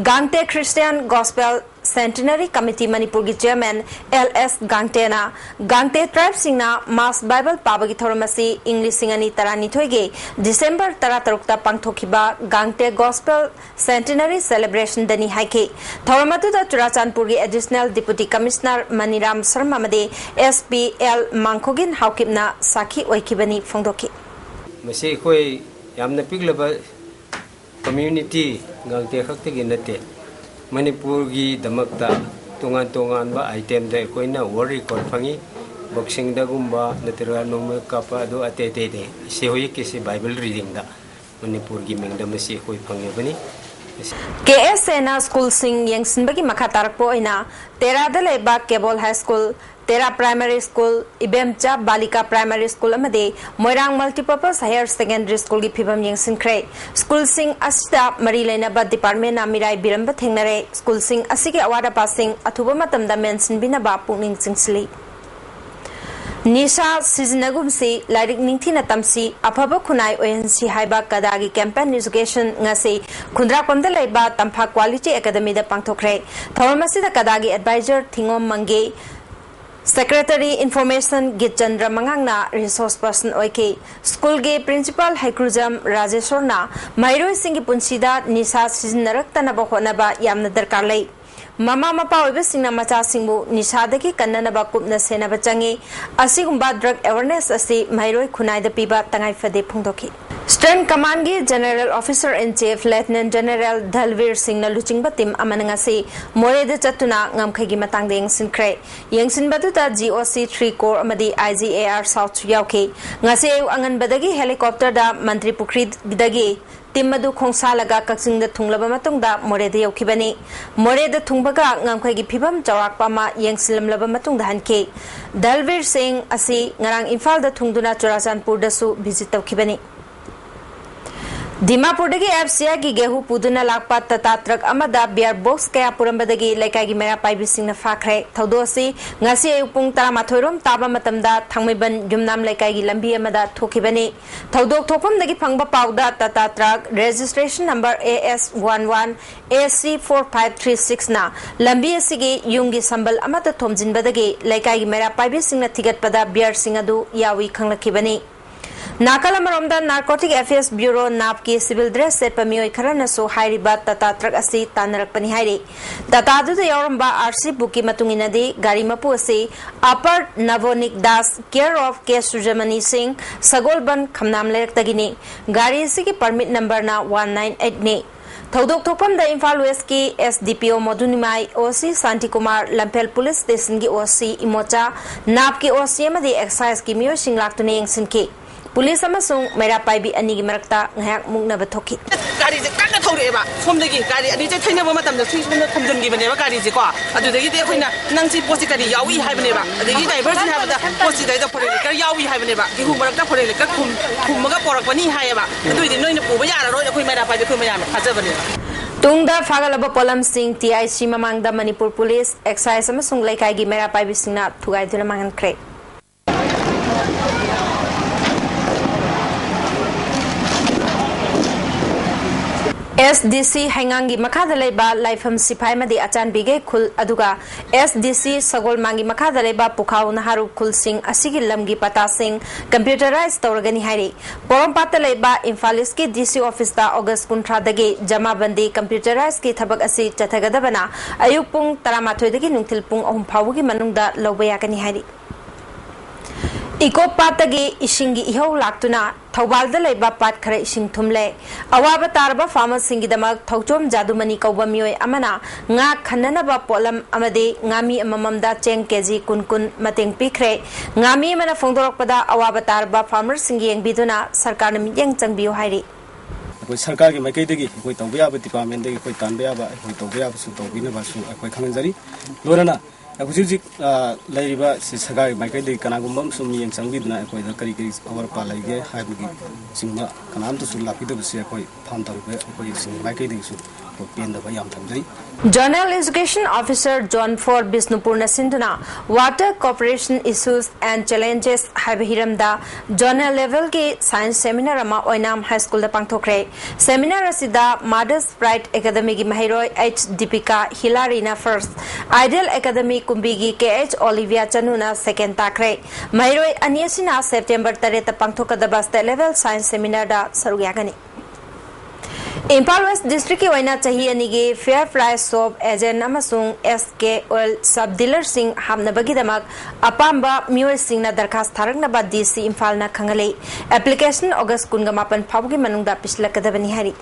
ꯒꯥꯡꯇꯦ Christian Gospel Centenary Committee ꯃꯅꯤꯄꯨꯔꯒꯤ chairman L S ꯒꯥꯡꯇꯦꯅ ꯒꯥꯡꯇꯦ tribeꯁꯤꯡꯅ mass Bible ꯄꯥꯕꯒꯤ ꯊꯧꯔꯝ ꯑꯁꯤ ꯏꯪ ꯂꯤꯁꯤꯡ ꯑꯅꯤ ꯇꯔꯥꯅꯤꯊꯣꯏꯒꯤ December ꯇꯔꯥꯇꯔꯨꯛꯇ ꯄꯥꯡꯊꯣꯛꯈꯤꯕ ꯒꯥꯡꯇꯦ Gospel Centenary Celebrationꯗꯅꯤ ꯍꯥꯏꯈꯤ꯫ ꯊꯧꯔꯝ ꯑꯗꯨꯗ ꯆꯨꯔꯥꯆꯥꯟꯄꯨꯔꯒꯤ Additional Deputy Commissioner ꯃꯅꯤꯔꯥꯝ ꯁꯔꯃ ꯑꯃꯗꯤ S P L ꯃꯥꯡꯈꯣꯒꯤꯟ ꯍꯥꯎꯀꯤꯞꯅ ꯁꯥꯈꯤ ꯑꯣꯏꯈꯤꯕꯅꯤ ꯐꯣꯡꯗꯣꯛꯈꯤ꯫ ꯃꯁꯤ ꯑꯩꯈꯣꯏ ꯌꯥꯝꯅ ꯄꯤꯛꯂꯕ community ꯒꯥꯡꯇꯦ ꯈꯛꯇꯒꯤ ꯅꯠꯇꯦ, ꯃꯅꯤꯄꯨꯔꯒꯤꯗꯃꯛꯇ ꯇꯣꯉꯥꯟ ꯇꯣꯉꯥꯟꯕ itemꯗ ꯑꯩꯈꯣꯏꯅ world record ꯐꯪꯉꯤ꯫ Boxingꯗꯒꯨꯝꯕ ꯅꯠꯇ꯭ꯔꯒ ꯅꯣꯡꯃꯩ ꯀꯥꯞꯄ ꯑꯗꯨ ꯑꯇꯩ ꯑꯇꯩꯗꯤ꯫ ꯏꯁꯦ ꯍꯧꯖꯤꯛꯀꯤꯁꯤ Bible readingꯗ ꯃꯅꯤꯄꯨꯔꯒꯤ ꯃꯤꯡꯗ ꯃꯁꯤ ꯑꯩꯈꯣꯏ ꯐꯪꯉꯤꯕꯅꯤ꯫ ꯃꯁꯤ KSAꯅ ꯁ꯭ꯀꯨꯜꯁꯤꯡ ꯌꯦꯡꯁꯤꯟꯕꯒꯤ ꯃꯈꯥ ꯇꯥꯔꯛꯄ ꯑꯣꯏꯅ ꯇꯦꯔꯥꯗ ꯂꯩꯕ ꯀꯦꯕꯣꯜ High School, ꯇꯦꯔꯥ Primary School, ꯏꯕꯦꯝꯆꯥ ꯕꯥꯂꯤꯀꯥ Primary School ꯑꯃꯗꯤ ꯃꯣꯏꯔꯥꯡ Multipurpose Higher Secondary Schoolꯒꯤ ꯐꯤꯚꯝ ꯌꯦꯡꯁꯤꯟꯈ꯭ꯔꯦ꯫ ꯁ꯭ꯀꯨꯜꯁꯤꯡ ꯑꯁꯤꯗ ꯃꯔꯤ ꯂꯩꯅꯕ departmentꯅ ꯃꯤꯔꯥꯏꯕꯤꯔꯝꯕ ꯊꯦꯡꯅꯔꯦ꯫ ꯁ꯭ꯀꯨꯜꯁꯤꯡ ꯑꯁꯤꯒꯤ ꯑꯋꯥꯠ ꯑꯄꯥꯁꯤꯡ ꯑꯊꯨꯕ ꯃꯇꯝꯗ ꯃꯦꯟꯁꯤꯟꯕꯤꯅꯕ ꯄꯨꯛꯅꯤꯡ ꯆꯤꯡꯁꯤꯜꯂꯤ꯫ ꯅꯤꯁꯥ ꯁꯤꯖꯤꯟꯅꯒꯨꯝꯁꯤ, ꯂꯥꯏꯔꯤꯛ ꯅꯤꯡꯊꯤꯅ ꯇꯝꯁꯤ, ꯑꯐꯕ ꯈꯨꯟꯅꯥꯏ ꯑꯣꯏꯍꯟꯁꯤ ꯍꯥꯏꯕ ꯀꯗꯥꯒꯤ campaign education ꯉꯁꯤ ꯈꯨꯟꯗ꯭ꯔꯥꯛꯄꯝꯗ ꯂꯩꯕ ꯇꯝꯐꯥ Quality Academyꯗ ꯄꯥꯡꯊꯣꯛꯈ꯭ꯔꯦ꯫ ꯊꯧꯔꯝ ꯑꯁꯤꯗ ꯀꯗꯥꯒꯤ advisor ꯊꯤꯉꯣꯝ ꯃꯪꯒꯦ, secretary information ꯒꯤꯠꯆꯟꯗ꯭ꯔ ꯃꯉꯥꯡꯅ resource person ꯑꯣꯏꯈꯤ꯫ ꯁ꯭ꯀꯨꯜꯒꯤ principal ꯍꯩꯀ꯭ꯔꯨꯖꯝ ꯔꯥꯖꯦꯁꯣꯔꯅ ꯃꯍꯩꯔꯣꯏꯁꯤꯡꯒꯤ ꯄꯨꯟꯁꯤꯗ ꯅꯤꯁꯥ ꯁꯤꯖꯤꯟꯅꯔꯛꯇꯅꯕ ꯍꯣꯠꯅꯕ ꯌꯥꯝꯅ ꯗꯔꯀꯥꯔ ꯂꯩ꯫ ꯃꯃꯥ ꯃꯄꯥ ꯑꯣꯏꯕꯁꯤꯡꯅ ꯃꯆꯥꯁꯤꯡꯕꯨ ꯅꯤꯁꯥꯗꯒꯤ ꯀꯟꯅꯅꯕ ꯀꯨꯞꯅ ꯁꯦꯟꯅꯕ ꯆꯪꯏ꯫ ꯑꯁꯤꯒꯨꯝꯕ drug awareness ꯑꯁꯤ ꯃꯍꯩꯔꯣꯏ ꯈꯨꯟꯅꯥꯏꯗ ꯄꯤꯕ ꯇꯉꯥꯏ ꯐꯗꯦ ꯐꯣꯡꯗꯣꯛꯈꯤ꯫ Eastern Commandꯒꯤ General Officer in Chief Lieutenant General ꯙꯜꯕꯤꯔ ꯁꯤꯡꯅ ꯂꯨꯆꯤꯡꯕ team ꯑꯃꯅ ꯉꯁꯤ ꯃꯣꯔꯦꯗ ꯆꯠꯇꯨꯅ ꯉꯝꯈꯩꯒꯤ ꯃꯇꯥꯡꯗ ꯌꯦꯡꯁꯤꯟꯈ꯭ꯔꯦ꯫ ꯌꯦꯡꯁꯤꯟꯕꯗꯨꯗ G O C three Corps ꯑꯃꯗꯤ I G A R Southꯁꯨ ꯌꯥꯎꯈꯤ꯫ ꯉꯁꯤ ꯑꯌꯨꯛ ꯑꯉꯟꯕꯗꯒꯤ helicopterꯗ ꯃꯟꯇ꯭ꯔꯤ ꯄꯨꯈ꯭ꯔꯤꯗꯒꯤ team ꯑꯗꯨ ꯈꯣꯡꯁꯥꯜꯂꯒ ꯀꯛꯆꯤꯡꯗ ꯊꯨꯡꯂꯕ ꯃꯇꯨꯡꯗ ꯃꯣꯔꯦꯗ ꯌꯧꯈꯤꯕꯅꯤ꯫ ꯃꯣꯔꯦꯗ ꯊꯨꯡꯕꯒ ꯉꯝꯈꯩꯒꯤ ꯐꯤꯕꯝ ꯆꯥꯎꯔꯥꯛꯄ ꯑꯃ ꯌꯦꯡꯁꯤꯜꯂꯝꯂꯕ ꯃꯇꯨꯡꯗ ꯍꯟꯈꯤ꯫ ꯙꯜꯕꯤꯔ ꯁꯤꯡ ꯑꯁꯤ ꯉꯔꯥꯡ ꯏꯝꯐꯥꯜꯗ ꯊꯨꯡꯗꯨꯅ ꯆꯨꯔꯥꯆꯥꯟꯄꯨꯔꯗꯁꯨ visit ꯇꯧꯈꯤꯕꯅꯤ꯫ ꯗꯤꯃꯥꯄꯨꯔꯗꯒꯤ F C Iꯒꯤ ꯒꯦꯍꯨ ꯄꯨꯗꯨꯅ ꯂꯥꯛꯄ Tata truck ꯑꯃꯗ beer box ꯀꯌꯥ ꯄꯨꯔꯝꯕꯗꯒꯤ ꯂꯩꯀꯥꯏꯒꯤ ꯃꯩꯔꯥ ꯄꯥꯏꯕꯤꯁꯤꯡꯅ ꯐꯥꯈ꯭ꯔꯦ꯫ ꯊꯧꯗꯣꯛ ꯑꯁꯤ ꯉꯁꯤ ꯑꯌꯨꯛ ꯄꯨꯡ ꯇꯔꯥꯃꯥꯊꯣꯏ ꯔꯣꯝ ꯇꯥꯕ ꯃꯇꯝꯗ ꯊꯥꯡꯃꯩꯕꯟ ꯌꯨꯝꯅꯥꯝ ꯂꯩꯀꯥꯏꯒꯤ ꯂꯝꯕꯤ ꯑꯃꯗ ꯊꯣꯛꯈꯤꯕꯅꯤ꯫ ꯊꯧꯗꯣꯛ ꯊꯣꯛꯐꯝꯗꯒꯤ ꯐꯪꯕ ꯄꯥꯎꯗ Tata truck registration number A S one one A C four five three sixꯅ ꯂꯝꯕꯤ ꯑꯁꯤꯒꯤ ꯌꯨꯝꯒꯤ ꯁꯝꯕꯜ ꯑꯃꯠꯇ ꯊꯣꯝꯖꯤꯟꯕꯗꯒꯤ ꯂꯩꯀꯥꯏꯒꯤ ꯃꯩꯔꯥ ꯄꯥꯏꯕꯤꯁꯤꯡꯅ ꯊꯤꯒꯠꯄꯗ beerꯁꯤꯡ ꯑꯗꯨ ꯌꯥꯎꯏ ꯈꯪꯂꯛꯈꯤꯕꯅꯤ꯫ ꯅꯥꯀꯜ ꯑꯃꯔꯣꯝꯗ Narcotic Affairs Bureau, NABꯀꯤ civil dress ꯁꯦꯠꯄ ꯃꯤꯑꯣꯏ ꯈꯔꯅꯁꯨ ꯍꯥꯏꯔꯤꯕ Tata truck ꯑꯁꯤ ꯇꯥꯟꯅꯔꯛꯄꯅꯤ ꯍꯥꯏꯔꯤ꯫ Tataꯗꯨꯗ ꯌꯥꯎꯔꯝꯕ R C bookꯀꯤ ꯃꯇꯨꯡ ꯏꯟꯅꯗꯤ ꯒꯥꯔꯤ ꯃꯄꯨ ꯑꯁꯤ Upper Navonik Das, care of K Sujamani Singh, ꯁꯒꯣꯜꯕꯟ ꯈꯝꯅꯥꯝ ꯂꯩꯔꯛꯇꯒꯤꯅꯤ꯫ ꯒꯥꯔꯤ ꯑꯁꯤꯒꯤ permit numberꯅ one nine eightꯅꯤ꯫ ꯊꯧꯗꯣꯛ ꯊꯣꯛꯐꯝꯗ Imphal Westꯀꯤ S D P O ꯃꯣꯗꯨꯅꯤꯃꯥꯏ, O C Shantikumar, ꯂꯝꯐꯦꯜ police stationꯒꯤ O C ꯏꯃꯣꯆꯥ, NABꯀꯤ O C ꯑꯃꯗꯤ exciseꯀꯤ ꯃꯤꯑꯣꯏꯁꯤꯡ ꯂꯥꯛꯇꯨꯅ ꯌꯦꯡꯁꯤꯟꯈꯤ꯫ Police ꯑꯃꯁꯨꯡ ꯃꯩꯔꯥ ꯄꯥꯏꯕꯤ ꯑꯅꯤꯒꯤ ꯃꯔꯛꯇ ꯉꯥꯏꯍꯥꯛ ꯃꯨꯛꯅꯕ ꯊꯣꯛꯈꯤ꯫ ꯒꯥꯔꯤꯁꯦ ꯀꯟꯅ ꯊꯧꯔꯛꯑꯦꯕ꯫ ꯁꯣꯝꯗꯒꯤ ꯒꯥꯔꯤ ꯑꯅꯤꯁꯦ ꯊꯩꯅꯕ ꯃꯇꯝꯗ ꯁꯤ ꯁꯣꯝꯗ ꯊꯣꯝꯖꯤꯟꯈꯤꯕꯅꯦꯕ ꯒꯥꯔꯤꯁꯦꯀꯣ꯫ ꯑꯗꯨꯗꯒꯤꯗꯤ ꯑꯩꯈꯣꯏꯅ, "ꯅꯪ ꯁꯤ ꯄꯣꯠꯁꯤ ꯀꯔꯤ ꯌꯥꯎꯏ ꯍꯥꯏꯕꯅꯦꯕ?" ꯑꯗꯒꯤ driverꯁꯤꯅ ꯍꯥꯏꯕꯗ, "ꯄꯣꯠꯁꯤꯗꯩꯗ foreign liquor ꯌꯥꯎꯏ ꯍꯥꯏꯕꯅꯦꯕ, ꯒꯦꯍꯨ ꯃꯔꯛꯇ foreign liquor ꯈꯨꯝ-, ꯈꯨꯝꯃꯒ ꯄꯣꯔꯛꯄꯅꯤ" ꯍꯥꯏꯌꯦꯕ꯫ ꯑꯗꯨꯏꯗꯤ ꯅꯣꯏꯅ ꯄꯨꯕ ꯌꯥꯔꯔꯣꯏ, ꯑꯩꯈꯣꯏ ꯃꯩꯔꯥ ꯄꯥꯏꯕꯤ ꯑꯩꯈꯣꯏ ꯃꯌꯥꯝꯅ ꯐꯥꯖꯕꯅꯦꯕ꯫ ꯇꯨꯡꯗ ꯐꯥꯒꯠꯂꯕ ꯄꯣꯠꯂꯝꯁꯤꯡ T I C ꯃꯃꯥꯡꯗ ꯃꯅꯤꯄꯨꯔ police, excise ꯑꯃꯁꯨꯡ ꯂꯩꯀꯥꯏꯒꯤ ꯃꯩꯔꯥ ꯄꯥꯏꯕꯤꯁꯤꯡꯅ ꯊꯨꯒꯥꯏꯗꯨꯅ ꯃꯥꯡꯍꯟꯈ꯭ꯔꯦ꯫ ꯑꯦꯁ ꯗꯤ ꯁꯤ ꯍꯩꯉꯥꯡꯒꯤ ꯃꯈꯥꯗ ꯂꯩꯕ ꯂꯥꯏꯐꯝ ꯁꯤꯐꯥꯏ ꯑꯃꯗꯤ ꯑꯆꯥꯟꯕꯤꯒꯩ ꯈꯨꯜ, ꯑꯗꯨꯒ ꯑꯦꯁ ꯗꯤ ꯁꯤ ꯁꯒꯣꯜꯃꯥꯡꯒꯤ ꯃꯈꯥꯗ ꯂꯩꯕ ꯄꯨꯈꯥꯎ ꯅꯍꯥꯔꯨ ꯈꯨꯜꯁꯤꯡ ꯑꯁꯤꯒꯤ ꯂꯝꯒꯤ ꯄꯇꯥꯁꯤꯡ ꯀꯝꯄ꯭ꯌꯨꯇꯔꯥꯏꯖ ꯇꯧꯔꯒꯅꯤ ꯍꯥꯏꯔꯤ꯫ ꯄꯣꯔꯣꯝꯄꯥꯠꯇ ꯂꯩꯕ ꯏꯝꯐꯥꯜ ꯏꯁꯀꯤ ꯗꯤ ꯁꯤ ꯑꯣꯐꯤꯁꯇ ꯑꯣꯒꯁ ꯀꯨꯟꯊ꯭ꯔꯥꯗꯒꯤ ꯖꯃꯥꯕꯟꯗꯤ ꯀꯝꯄ꯭ꯌꯨꯇꯔꯥꯏꯖꯀꯤ ꯊꯕꯛ ꯑꯁꯤ ꯆꯠꯊꯒꯗꯕꯅ ꯑꯌꯨꯛ ꯄꯨꯡ ꯇꯔꯥꯃꯥꯊꯣꯏꯗꯒꯤ ꯅꯨꯡꯊꯤꯜ ꯄꯨꯡ ꯑꯍꯨꯝ ꯐꯥꯎꯕꯒꯤ ꯃꯅꯨꯡꯗ ꯂꯧꯕ ꯌꯥꯒꯅꯤ ꯍꯥꯏꯔꯤ꯫ ꯏꯀꯣꯞ ꯄꯥꯠꯇꯒꯤ ꯏꯁꯤꯡꯒꯤ ꯏꯍꯧ ꯂꯥꯛꯇꯨꯅ ꯊꯧꯕꯥꯜꯗ ꯂꯩꯕ ꯄꯥꯠ ꯈꯔ ꯏꯁꯤꯡ ꯊꯨꯝꯂꯦ꯫ ꯑꯋꯥꯕ ꯇꯥꯔꯕ ꯐꯥꯔꯃꯔꯁꯤꯡꯒꯤꯗꯃꯛ ꯊꯧꯆꯣꯝ ꯖꯥꯗꯨꯃꯅꯤ ꯀꯧꯕ ꯃꯤꯑꯣꯏ ꯑꯃꯅ ꯉꯥ ꯈꯟꯅꯅꯕ ꯄꯣꯠꯂꯝ ꯑꯃꯗꯤ ꯉꯥꯃꯤ ꯑꯃꯃꯝꯗ ꯆꯦꯡ ꯀꯦꯖꯤ ꯀꯨꯟ ꯀꯨꯟ ꯃꯇꯦꯡ ꯄꯤꯈ꯭ꯔꯦ꯫ ꯉꯥꯃꯤ ꯑꯃꯅ ꯐꯣꯡꯗꯣꯔꯛꯄꯗ, ꯑꯋꯥꯕ ꯇꯥꯔꯕ ꯐꯥꯔꯃꯔꯁꯤꯡ ꯌꯦꯡꯕꯤꯗꯨꯅ ꯁꯔꯀꯥꯔꯅ ꯃꯤꯠꯌꯦꯡ ꯆꯪꯕꯤꯌꯨ ꯍꯥꯏꯔꯤ꯫ ꯑꯩꯈꯣꯏ ꯁꯔꯀꯥꯔꯒꯤ ꯃꯥꯏꯀꯩꯗꯒꯤ ꯑꯩꯈꯣꯏ ꯇꯧꯕ ꯌꯥꯕ, ꯗꯤꯄꯥꯔꯠꯃꯦꯟꯗꯒꯤ ꯑꯩꯈꯣꯏ ꯇꯥꯟꯕ ꯌꯥꯕ, ꯑꯩꯈꯣꯏ ꯇꯧꯕ ꯌꯥꯕꯁꯨ ꯇꯧꯕꯤꯅꯕꯁꯨ ꯑꯩꯈꯣꯏ ꯈꯪꯍꯟꯖꯔꯤ꯫ ꯂꯣꯏꯅꯅ ꯍꯧꯖꯤꯛ ꯍꯧꯖꯤꯛ, ꯑ, ꯂꯩꯔꯤꯕ ꯁꯤ ꯁꯔꯀꯥꯔꯒꯤ ꯃꯥꯏꯀꯩꯗꯒꯤ ꯀꯅꯥꯒꯨꯝꯕ ꯑꯃꯁꯨ ꯃꯤꯠꯌꯦꯡ ꯆꯪꯕꯤꯗꯨꯅ ꯑꯩꯈꯣꯏꯗ ꯀꯔꯤ ꯀꯔꯤ ꯑꯋꯥꯠ ꯑꯄꯥ ꯂꯩꯒꯦ ꯍꯥꯏꯕꯒꯤ ꯆꯤꯡꯕ ꯀꯅꯥꯝꯇꯁꯨ ꯂꯥꯛꯄꯤꯗꯕꯁꯦ ꯑꯩꯈꯣꯏ ꯐꯥꯝ ꯇꯧꯔꯤꯕ ꯑꯩꯈꯣꯏꯁꯤꯡ ꯃꯥꯏꯀꯩꯗꯒꯤꯁꯨ ꯑꯩꯈꯣꯏ ꯄꯦꯟꯗꯕ ꯌꯥꯝ ꯊꯝꯖꯔꯤ꯫ Zonal Education Officer Zone four ꯕꯤꯁꯅꯨꯄꯨꯔꯅ ꯁꯤꯟꯗꯨꯅ Water Corporation Issues and Challenges ꯍꯥꯏꯕ ꯍꯤꯔꯝꯗ zonal levelꯒꯤ science seminar ꯑꯃ ꯑꯣꯏꯅꯥꯝ ꯍꯥꯏ ꯁ꯭ꯀꯨꯜꯗ ꯄꯥꯡꯊꯣꯛꯈ꯭ꯔꯦ꯫ Seminar ꯑꯁꯤꯗ Mother's Pride Academyꯒꯤ ꯃꯍꯩꯔꯣꯏ ꯑꯩꯆ ꯗꯤꯄꯤꯀꯥ ꯍꯤꯂꯥꯔꯤꯅ first, Ideal Academy ꯀꯨꯝꯕꯤꯒꯤ ꯀꯦ ꯑꯩꯆ ꯑꯣꯂꯤꯚꯤꯌꯥ ꯆꯅꯨꯅ second ꯇꯥꯈ꯭ꯔꯦ꯫ ꯃꯍꯩꯔꯣꯏ ꯑꯅꯤ ꯑꯁꯤꯅ ꯁꯦꯞꯇꯦꯝꯕꯔ ꯇꯔꯦꯠꯇ ꯄꯥꯡꯊꯣꯛꯀꯗꯕ state level science seminarꯗ ꯁꯔꯨꯛ ꯌꯥꯒꯅꯤ꯫ ꯏꯝꯐꯥꯜ ꯋꯦꯁ ꯗꯤꯁꯇ꯭ꯔꯤꯛꯀꯤ ꯑꯣꯏꯅ ꯆꯍꯤ ꯑꯅꯤꯒꯤ Fair Price Soap Agent ꯑꯃꯁꯨꯡ ꯑꯦꯁ ꯀꯦ Oil sub dealerꯁꯤꯡ ꯍꯥꯞꯅꯕꯒꯤꯗꯃꯛ ꯑꯄꯥꯝꯕ ꯃꯤꯑꯣꯏꯁꯤꯡꯅ ꯗꯔꯈꯥꯁ ꯊꯥꯔꯛꯅꯕ ꯗꯤ ꯁꯤ ꯏꯝꯐꯥꯜꯅ ꯈꯪꯍꯜꯂꯤ꯫ Application ꯑꯣꯒꯁ ꯀꯨꯟꯒ ꯃꯥꯄꯟ ꯐꯥꯎꯕꯒꯤ ꯃꯅꯨꯡꯗ ꯄꯤꯁꯤꯜꯂꯛꯀꯗꯕꯅꯤ ꯍꯥꯏꯔꯤ꯫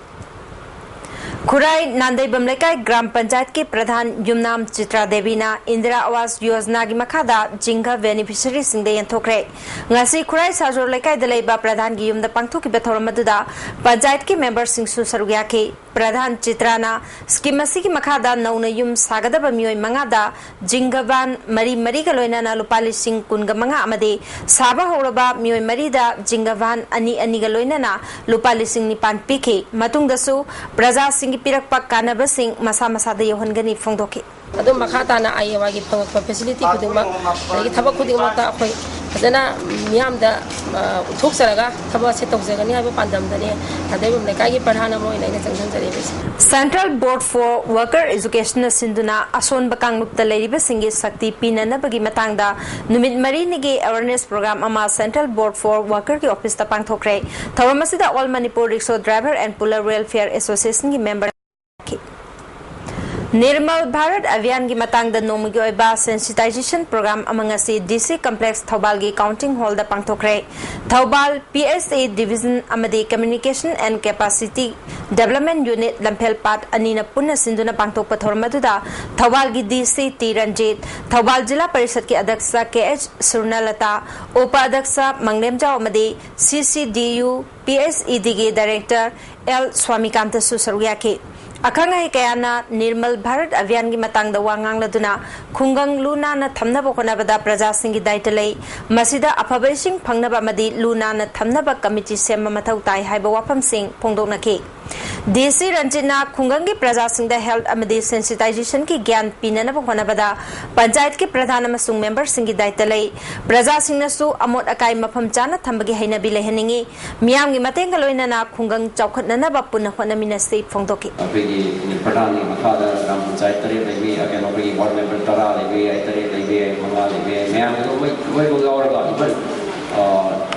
ꯈꯨꯔꯥꯏ ꯅꯥꯟꯗꯩꯕꯝ ꯂꯩꯀꯥꯏ ꯒ꯭ꯔꯥꯝ ꯄꯟꯆꯥꯌꯠꯀꯤ ꯄ꯭ꯔꯙꯥꯟ ꯌꯨꯝꯅꯥꯝ ꯆꯤꯇ꯭ꯔꯥ ꯗꯦꯕꯤꯅ ꯏꯟꯗꯤꯔꯥ ꯑꯋꯥꯁ ꯌꯣꯖꯅꯥꯒꯤ ꯃꯈꯥꯗ ꯖꯤꯡꯒ ꯕꯦꯅꯤꯐꯤꯁꯔꯤꯁꯤꯡꯗ ꯌꯦꯟꯊꯣꯛꯈ꯭ꯔꯦ꯫ ꯉꯁꯤ ꯈꯨꯔꯥꯏ ꯁꯥꯖꯣꯔ ꯂꯩꯀꯥꯏꯗ ꯂꯩꯕ ꯄ꯭ꯔꯙꯥꯟꯒꯤ ꯌꯨꯝꯗ ꯄꯥꯡꯊꯣꯛꯈꯤꯕ ꯊꯧꯔꯝ ꯑꯗꯨꯗ ꯄꯟꯆꯥꯌꯠꯀꯤ ꯃꯦꯝꯕꯔꯁꯤꯡꯁꯨ ꯁꯔꯨꯛ ꯌꯥꯈꯤ꯫ ꯄ꯭ꯔꯙꯥꯟ ꯆꯤꯇ꯭ꯔꯥꯅ ꯁ꯭ꯀꯤꯝ ꯑꯁꯤꯒꯤ ꯃꯈꯥꯗ ꯅꯧꯅ ꯌꯨꯝ ꯁꯥꯒꯗꯕ ꯃꯤꯑꯣꯏ ꯃꯉꯥꯗ ꯖꯤꯡꯒ ꯚꯥꯟ ꯃꯔꯤ ꯃꯔꯤꯒ ꯂꯣꯏꯅꯅ ꯂꯨꯄꯥ ꯂꯤꯁꯤꯡ ꯀꯨꯟꯒ ꯃꯉꯥ ꯑꯃꯗꯤ ꯁꯥꯕ ꯍꯧꯔꯕ ꯃꯤꯑꯣꯏ ꯃꯔꯤꯗ ꯖꯤꯡꯒ ꯚꯥꯟ ꯑꯅꯤ ꯑꯅꯤꯒ ꯂꯣꯏꯅꯅ ꯂꯨꯄꯥ ꯂꯤꯁꯤꯡ ꯅꯤꯄꯥꯟ ꯄꯤꯈꯤ꯫ ꯃꯇꯨꯡꯗꯁꯨ ꯄ꯭ꯔꯖꯥꯁꯤꯡꯒꯤ ꯄꯤꯔꯛꯄ ꯀꯥꯟꯅꯕꯁꯤꯡ ꯃꯁꯥ ꯃꯁꯥꯗ ꯌꯧꯍꯟꯒꯅꯤ ꯐꯣꯡꯗꯣꯛꯈꯤ꯫ ꯑꯗꯨꯝ ꯃꯈꯥ ꯇꯥꯅ ꯑꯥꯏ ꯑꯦ ꯋꯥꯏꯒꯤ ꯐꯪꯉꯛꯄ facility ꯈꯨꯗꯤꯡꯃꯛ, ꯑꯗꯒꯤ ꯊꯕꯛ ꯈꯨꯗꯤꯡꯃꯛꯇ ꯑꯩꯈꯣꯏ ꯐꯖꯅ ꯃꯤꯌꯥꯝꯗ, ꯑ, ꯎꯠꯊꯣꯛꯆꯔꯒ ꯊꯕꯛ ꯑꯁꯦ ꯇꯧꯖꯒꯅꯤ ꯍꯥꯏꯕ ꯄꯥꯟꯗꯝꯗꯅꯤ ꯊꯥꯗꯩꯕꯝ ꯂꯩꯀꯥꯏꯒꯤ ꯄ꯭ꯔꯙꯥꯟ ꯑꯃ ꯑꯣꯏꯅ ꯑꯩꯅ ꯆꯪꯁꯤꯟꯖꯔꯤꯕꯁꯤ꯫ Central Board for Worker Educationꯅ ꯁꯤꯟꯗꯨꯅ ꯑꯁꯣꯟꯕ ꯀꯥꯡꯂꯨꯞꯇ ꯂꯩꯔꯤꯕꯁꯤꯡꯒꯤ ꯁꯛꯇꯤ ꯄꯤꯅꯅꯕꯒꯤ ꯃꯇꯥꯡꯗ ꯅꯨꯃꯤꯠ ꯃꯔꯤꯅꯤꯒꯤ awareness program ꯑꯃ Central Board for Workerꯒꯤ officeꯇ ꯄꯥꯡꯊꯣꯛꯈ꯭ꯔꯦ꯫ ꯊꯧꯔꯝ ꯑꯁꯤꯗ All Manipur Rickshaw Driver and Puller Welfare Associationꯒꯤ member Nirmal Bharat ꯑꯚꯤꯌꯥꯟꯒꯤ ꯃꯇꯥꯡꯗ ꯅꯣꯡꯃꯒꯤ ꯑꯣꯏꯕ sensitization program ꯑꯃ ꯉꯁꯤ D C Complex ꯊꯧꯕꯥꯜꯒꯤ counting hallꯗ ꯄꯥꯡꯊꯣꯛꯈ꯭ꯔꯦ꯫ Thoubal P S A Division ꯑꯃꯗꯤ Communication and Capacity Development Unit ꯂꯝꯐꯦꯜ ꯄꯥꯠ ꯑꯅꯤꯅ ꯄꯨꯟꯅ ꯁꯤꯟꯗꯨꯅ ꯄꯥꯡꯊꯣꯛꯄ ꯊꯧꯔꯝ ꯑꯗꯨꯗ ꯊꯧꯕꯥꯜꯒꯤ D C T Ranjit, Thoubal ꯖꯤꯂꯥ ꯄꯔꯤꯁꯠꯀꯤ ꯑꯗ꯭ꯌꯛꯁ K H ꯁꯨꯔꯅꯂꯇꯥ, ꯎꯄ ꯑꯗ꯭ꯌꯛꯁ ꯃꯪꯂꯦꯝꯖꯥꯎ ꯑꯃꯗꯤ C C D U P S E Dꯒꯤ director L ꯁ꯭ꯋꯥꯃꯤꯀꯥꯟꯇꯁꯨ ꯁꯔꯨꯛ ꯌꯥꯈꯤ꯫ ꯑꯈꯪ ꯑꯍꯩ ꯀꯌꯥꯅ ꯅꯤꯔꯃꯜ ꯚꯥꯔꯠ ꯑꯚꯤꯌꯥꯟꯒꯤ ꯃꯇꯥꯡꯗ ꯋꯥ ꯉꯥꯡꯂꯗꯨꯅ ꯈꯨꯡꯒꯪ ꯂꯨ ꯅꯥꯟꯅ ꯊꯝꯅꯕ ꯍꯣꯠꯅꯕꯗ ꯄ꯭ꯔꯖꯥꯁꯤꯡꯒꯤ ꯗꯥꯏꯇ ꯂꯩ, ꯃꯁꯤꯗ ꯑꯐꯕ ꯏꯁꯤꯡ ꯐꯪꯅꯕ ꯑꯃꯗꯤ ꯂꯨ ꯅꯥꯟꯅ ꯊꯝꯅꯕ committee ꯁꯦꯝꯕ ꯃꯊꯧ ꯇꯥꯏ ꯍꯥꯏꯕ ꯋꯥꯐꯝꯁꯤꯡ ꯐꯣꯡꯗꯣꯛꯅꯈꯤ꯫ D C ꯔꯟꯖꯤꯠꯅ ꯈꯨꯡꯒꯪꯒꯤ ꯄ꯭ꯔꯖꯥꯁꯤꯡꯗ health ꯑꯃꯗꯤ sensitizationꯒꯤ ꯒ꯭ꯌꯥꯟ ꯄꯤꯅꯅꯕ ꯍꯣꯠꯅꯕꯗ ꯄꯟꯆꯥꯌꯠꯀꯤ ꯄ꯭ꯔꯙꯥꯟ ꯑꯃꯁꯨꯡ memberꯁꯤꯡꯒꯤ ꯗꯥꯏꯇ ꯂꯩ꯫ ꯄ꯭ꯔꯖꯥꯁꯤꯡꯅꯁꯨ ꯑꯃꯣꯠ ꯑꯀꯥꯏ ꯃꯐꯝ ꯆꯥꯅ ꯊꯝꯕꯒꯤ ꯍꯩꯅꯕꯤ ꯂꯩꯍꯟꯅꯤꯡꯏ꯫ ꯃꯤꯌꯥꯝꯒꯤ ꯃꯇꯦꯡꯒ ꯂꯣꯏꯅꯅ ꯈꯨꯡꯒꯪ ꯆꯥꯎꯈꯠꯅꯅꯕ ꯄꯨꯟꯅ ꯍꯣꯠꯅꯃꯤꯟꯅꯁꯤ ꯐꯣꯡꯗꯣꯛꯈꯤ꯫ ꯑꯩꯈꯣꯏꯒꯤ ꯄ꯭ꯔꯙꯥꯟꯒꯤ ꯃꯈꯥꯗ ꯒ꯭ꯔꯥꯝ ꯄꯟꯆꯥꯌꯠ ꯇꯔꯦꯠ ꯂꯩꯕ ꯌꯥꯏ, ꯀꯩꯅꯣ, ꯑꯩꯈꯣꯏꯒꯤ ward member ꯇꯔꯥ ꯂꯩꯕ ꯌꯥꯏ, ꯇꯔꯦꯠ ꯂꯩꯕ ꯌꯥꯏ, ꯃꯉꯥ ꯂꯩꯕ ꯌꯥꯏ, ꯃꯌꯥꯝꯗꯣ ꯂꯣꯏ, ꯂꯣꯏꯅꯃꯛ ꯌꯥꯎꯔꯒ even, ꯑ,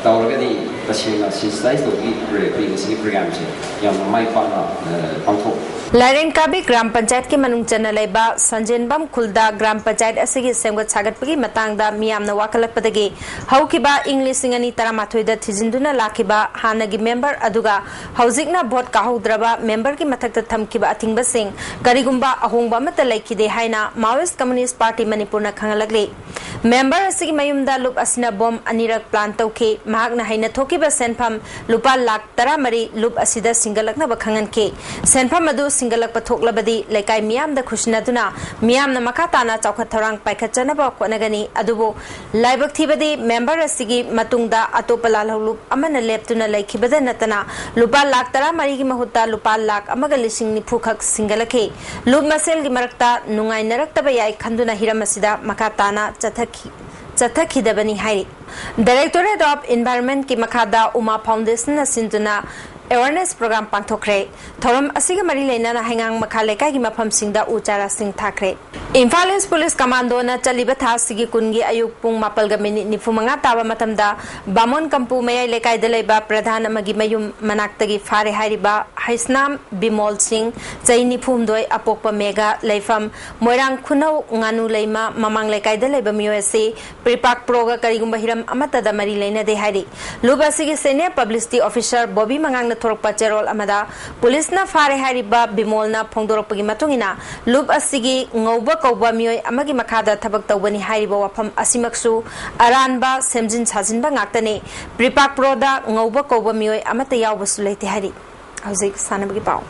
ꯇꯧꯔꯒꯗꯤ ꯇꯁꯦꯡꯅ sensitize ꯇꯧꯕꯒꯤ ꯄ꯭ꯔ-, ꯑꯩꯈꯣꯏ ꯉꯁꯤꯒꯤ programꯁꯦ ꯌꯥꯝꯅ ꯃꯥꯏ ꯄꯥꯛꯅ, ꯑ, ꯄꯥꯡꯊꯣꯛ ꯂꯥꯏꯔꯦꯟ ꯀꯥꯕꯤ ꯒ꯭ꯔꯥꯝ ꯄꯟꯆꯥꯌꯠꯀꯤ ꯃꯅꯨꯡ ꯆꯟꯅ ꯂꯩꯕ ꯁꯟꯖꯦꯟꯕꯝ ꯈꯨꯜꯗ ꯒ꯭ꯔꯥꯝ ꯄꯟꯆꯥꯌꯠ ꯑꯁꯤꯒꯤ ꯁꯦꯝꯒꯠ ꯁꯥꯒꯠꯄꯒꯤ ꯃꯇꯥꯡꯗ ꯃꯤꯌꯥꯝꯅ ꯋꯥꯀꯠꯂꯛꯄꯗꯒꯤ ꯍꯧꯈꯤꯕ ꯏꯪ ꯂꯤꯁꯤꯡ ꯑꯅꯤ ꯇꯔꯥꯃꯥꯊꯣꯏꯗ ꯊꯤꯖꯤꯟꯗꯨꯅ ꯂꯥꯛꯈꯤꯕ ꯍꯥꯟꯅꯒꯤ member ꯑꯗꯨꯒ ꯍꯧꯖꯤꯛꯅ vote ꯀꯥꯍꯧꯗ꯭ꯔꯕ memberꯒꯤ ꯃꯊꯛꯇ ꯊꯝꯈꯤꯕ ꯑꯊꯤꯡꯕꯁꯤꯡ ꯀꯔꯤꯒꯨꯝꯕ ꯑꯍꯣꯡꯕ ꯑꯃꯠꯇ ꯂꯩꯈꯤꯗꯦ ꯍꯥꯏꯅ Maoist Communist Party ꯃꯅꯤꯄꯨꯔꯅ ꯈꯪꯍꯜꯂꯛꯂꯤ꯫ Member ꯑꯁꯤꯒꯤ ꯃꯌꯨꯝꯗ ꯂꯨꯞ ꯑꯁꯤꯅ bomb ꯑꯅꯤꯔꯛ plant ꯇꯧꯈꯤ꯫ ꯃꯍꯥꯛꯅ ꯍꯩꯅ ꯊꯣꯛꯈꯤꯕ ꯁꯦꯟꯐꯝ ꯂꯨꯄꯥ ꯂꯥꯈ ꯇꯔꯥꯃꯔꯤ ꯂꯨꯞ ꯑꯁꯤꯗ ꯁꯤꯡꯒꯠꯂꯛꯅꯕ ꯈꯪꯍꯟꯈꯤ꯫ ꯁꯦꯟꯐꯝ ꯑꯗꯨ ꯁꯤꯡꯒꯠꯂꯛꯄ ꯊꯣꯛꯂꯕꯗꯤ ꯂꯩꯀꯥꯏ ꯃꯤꯌꯥꯝꯗ ꯈꯨꯠꯁꯤꯟꯅꯗꯨꯅ ꯃꯤꯌꯥꯝꯅ ꯃꯈꯥ ꯇꯥꯅ ꯆꯥꯎꯈꯠ ꯊꯧꯔꯥꯡ ꯄꯥꯏꯈꯠꯆꯅꯕ ꯍꯣꯠꯅꯒꯅꯤ꯫ ꯑꯗꯨꯕꯨ ꯂꯥꯏꯕꯛ ꯊꯤꯕꯗꯤ member ꯑꯁꯤꯒꯤ ꯃꯇꯨꯡꯗ ꯑꯇꯣꯞꯄ ꯂꯥꯜꯍꯧꯂꯨꯞ ꯑꯃꯅ ꯂꯦꯞꯇꯨꯅ ꯂꯩꯈꯤꯕꯗ ꯅꯠꯇꯅ ꯂꯨꯄꯥ ꯂꯥꯈ ꯇꯔꯥꯃꯔꯤꯒꯤ ꯃꯍꯨꯠꯇ ꯂꯨꯄꯥ ꯂꯥꯈ ꯑꯃꯒ ꯂꯤꯁꯤꯡ ꯅꯤꯐꯨ ꯈꯛ ꯁꯤꯡꯒꯠꯂꯛꯈꯤ꯫ ꯂꯨꯞ ꯃꯁꯦꯜꯒꯤ ꯃꯔꯛꯇ ꯅꯨꯡꯉꯥꯏꯅꯔꯛꯇꯕ ꯌꯥꯏ ꯈꯟꯗꯨꯅ ꯍꯤꯔꯝ ꯑꯁꯤꯗ ꯃꯈꯥ ꯇꯥꯅ ꯆꯠꯊꯈꯤ꯫ ꯆꯠꯊꯈꯤꯗꯕꯅꯤ ꯍꯥꯏꯔꯤ꯫ Directorate of Environment ꯀꯤ ꯃꯈꯥꯗ ꯎꯃꯥ Foundation ꯅ ꯁꯤꯟꯗꯨꯅ awareness program ꯄꯥꯡꯊꯣꯛꯈ꯭ꯔꯦ꯫ ꯊꯧꯔꯝ ꯑꯁꯤꯒ ꯃꯔꯤ ꯂꯩꯅꯅ ꯍꯩꯉꯥꯡ ꯃꯈꯥ ꯂꯩꯀꯥꯏꯒꯤ ꯃꯐꯝꯁꯤꯡꯗ ꯎ ꯆꯥꯔꯥꯁꯤꯡ ꯊꯥꯈ꯭ꯔꯦ꯫ ꯏꯝꯐꯥꯜ East Police Commando ꯅ ꯆꯠꯂꯤꯕ ꯊꯥ ꯑꯁꯤꯒꯤ ꯀꯨꯟꯒꯤ ꯑꯌꯨꯛ ꯄꯨꯡ ꯃꯥꯄꯜꯒ ꯃꯤꯅꯤꯠ ꯅꯤꯐꯨ ꯃꯉꯥ ꯇꯥꯕ ꯃꯇꯝꯗ ꯕꯥꯃꯣꯟ ꯀꯝꯄꯨ ꯃꯌꯥꯏ ꯂꯩꯀꯥꯏꯗ ꯂꯩꯕ ꯄ꯭ꯔꯙꯥꯟ ꯑꯃꯒꯤ ꯃꯌꯨꯝ ꯃꯅꯥꯛꯇꯒꯤ ꯐꯥꯔꯦ ꯍꯥꯏꯔꯤꯕ ꯍꯩꯁꯅꯥꯝ ꯕꯤꯃꯣꯜ ꯁꯤꯡ, ꯆꯍꯤ ꯅꯤꯐꯨ ꯍꯨꯝꯗꯣꯏ, ꯑꯄꯣꯛꯄ ꯃꯦꯒꯥ, ꯂꯩꯐꯝ ꯃꯣꯏꯔꯥꯡ ꯈꯨꯅꯧ ꯉꯥꯅꯨ ꯂꯩꯃ ꯃꯃꯥꯡ ꯂꯩꯀꯥꯏꯗ ꯂꯩꯕ ꯃꯤꯑꯣꯏ ꯑꯁꯤ ꯄ꯭ꯔꯤꯄꯥꯛ ꯄ꯭ꯔꯣꯒ ꯀꯔꯤꯒꯨꯝꯕ ꯍꯤꯔꯝ ꯑꯃꯠꯇꯗ ꯃꯔꯤ ꯂꯩꯅꯗꯦ ꯍꯥꯏꯔꯤ꯫ ꯂꯨꯞ ꯑꯁꯤꯒꯤ senior publicity officer ꯕꯣꯕꯤ ꯃꯉꯥꯡꯅ ꯊꯣꯔꯛꯄ ꯆꯦꯔꯣꯜ ꯑꯃꯗ ꯄꯨꯂꯤꯁꯅ ꯐꯥꯔꯦ ꯍꯥꯏꯔꯤꯕ ꯕꯤꯃꯣꯜꯅ ꯐꯣꯡꯗꯣꯔꯛꯄꯒꯤ ꯃꯇꯨꯡ ꯏꯟꯅ, ꯂꯨꯞ ꯑꯁꯤꯒꯤ ꯉꯧꯕ ꯀꯧꯕ ꯃꯤꯑꯣꯏ ꯑꯃꯒꯤ ꯃꯈꯥꯗ ꯊꯕꯛ ꯇꯧꯕꯅꯤ ꯍꯥꯏꯔꯤꯕ ꯋꯥꯐꯝ ꯑꯁꯤꯃꯛꯁꯨ ꯑꯔꯥꯟꯕ ꯁꯦꯝꯖꯤꯟ ꯁꯥꯖꯤꯟꯕ ꯉꯥꯛꯇꯅꯤ꯫ ꯄ꯭ꯔꯤꯄꯥꯛ ꯄ꯭ꯔꯣꯗ ꯉꯧꯕ ꯀꯧꯕ ꯃꯤꯑꯣꯏ ꯑꯃꯠꯇ ꯌꯥꯎꯕꯁꯨ ꯂꯩꯇꯦ ꯍꯥꯏꯔꯤ꯫ ꯍꯧꯖꯤꯛ ꯁꯥꯟꯅꯕꯒꯤ ꯄꯥꯎ꯫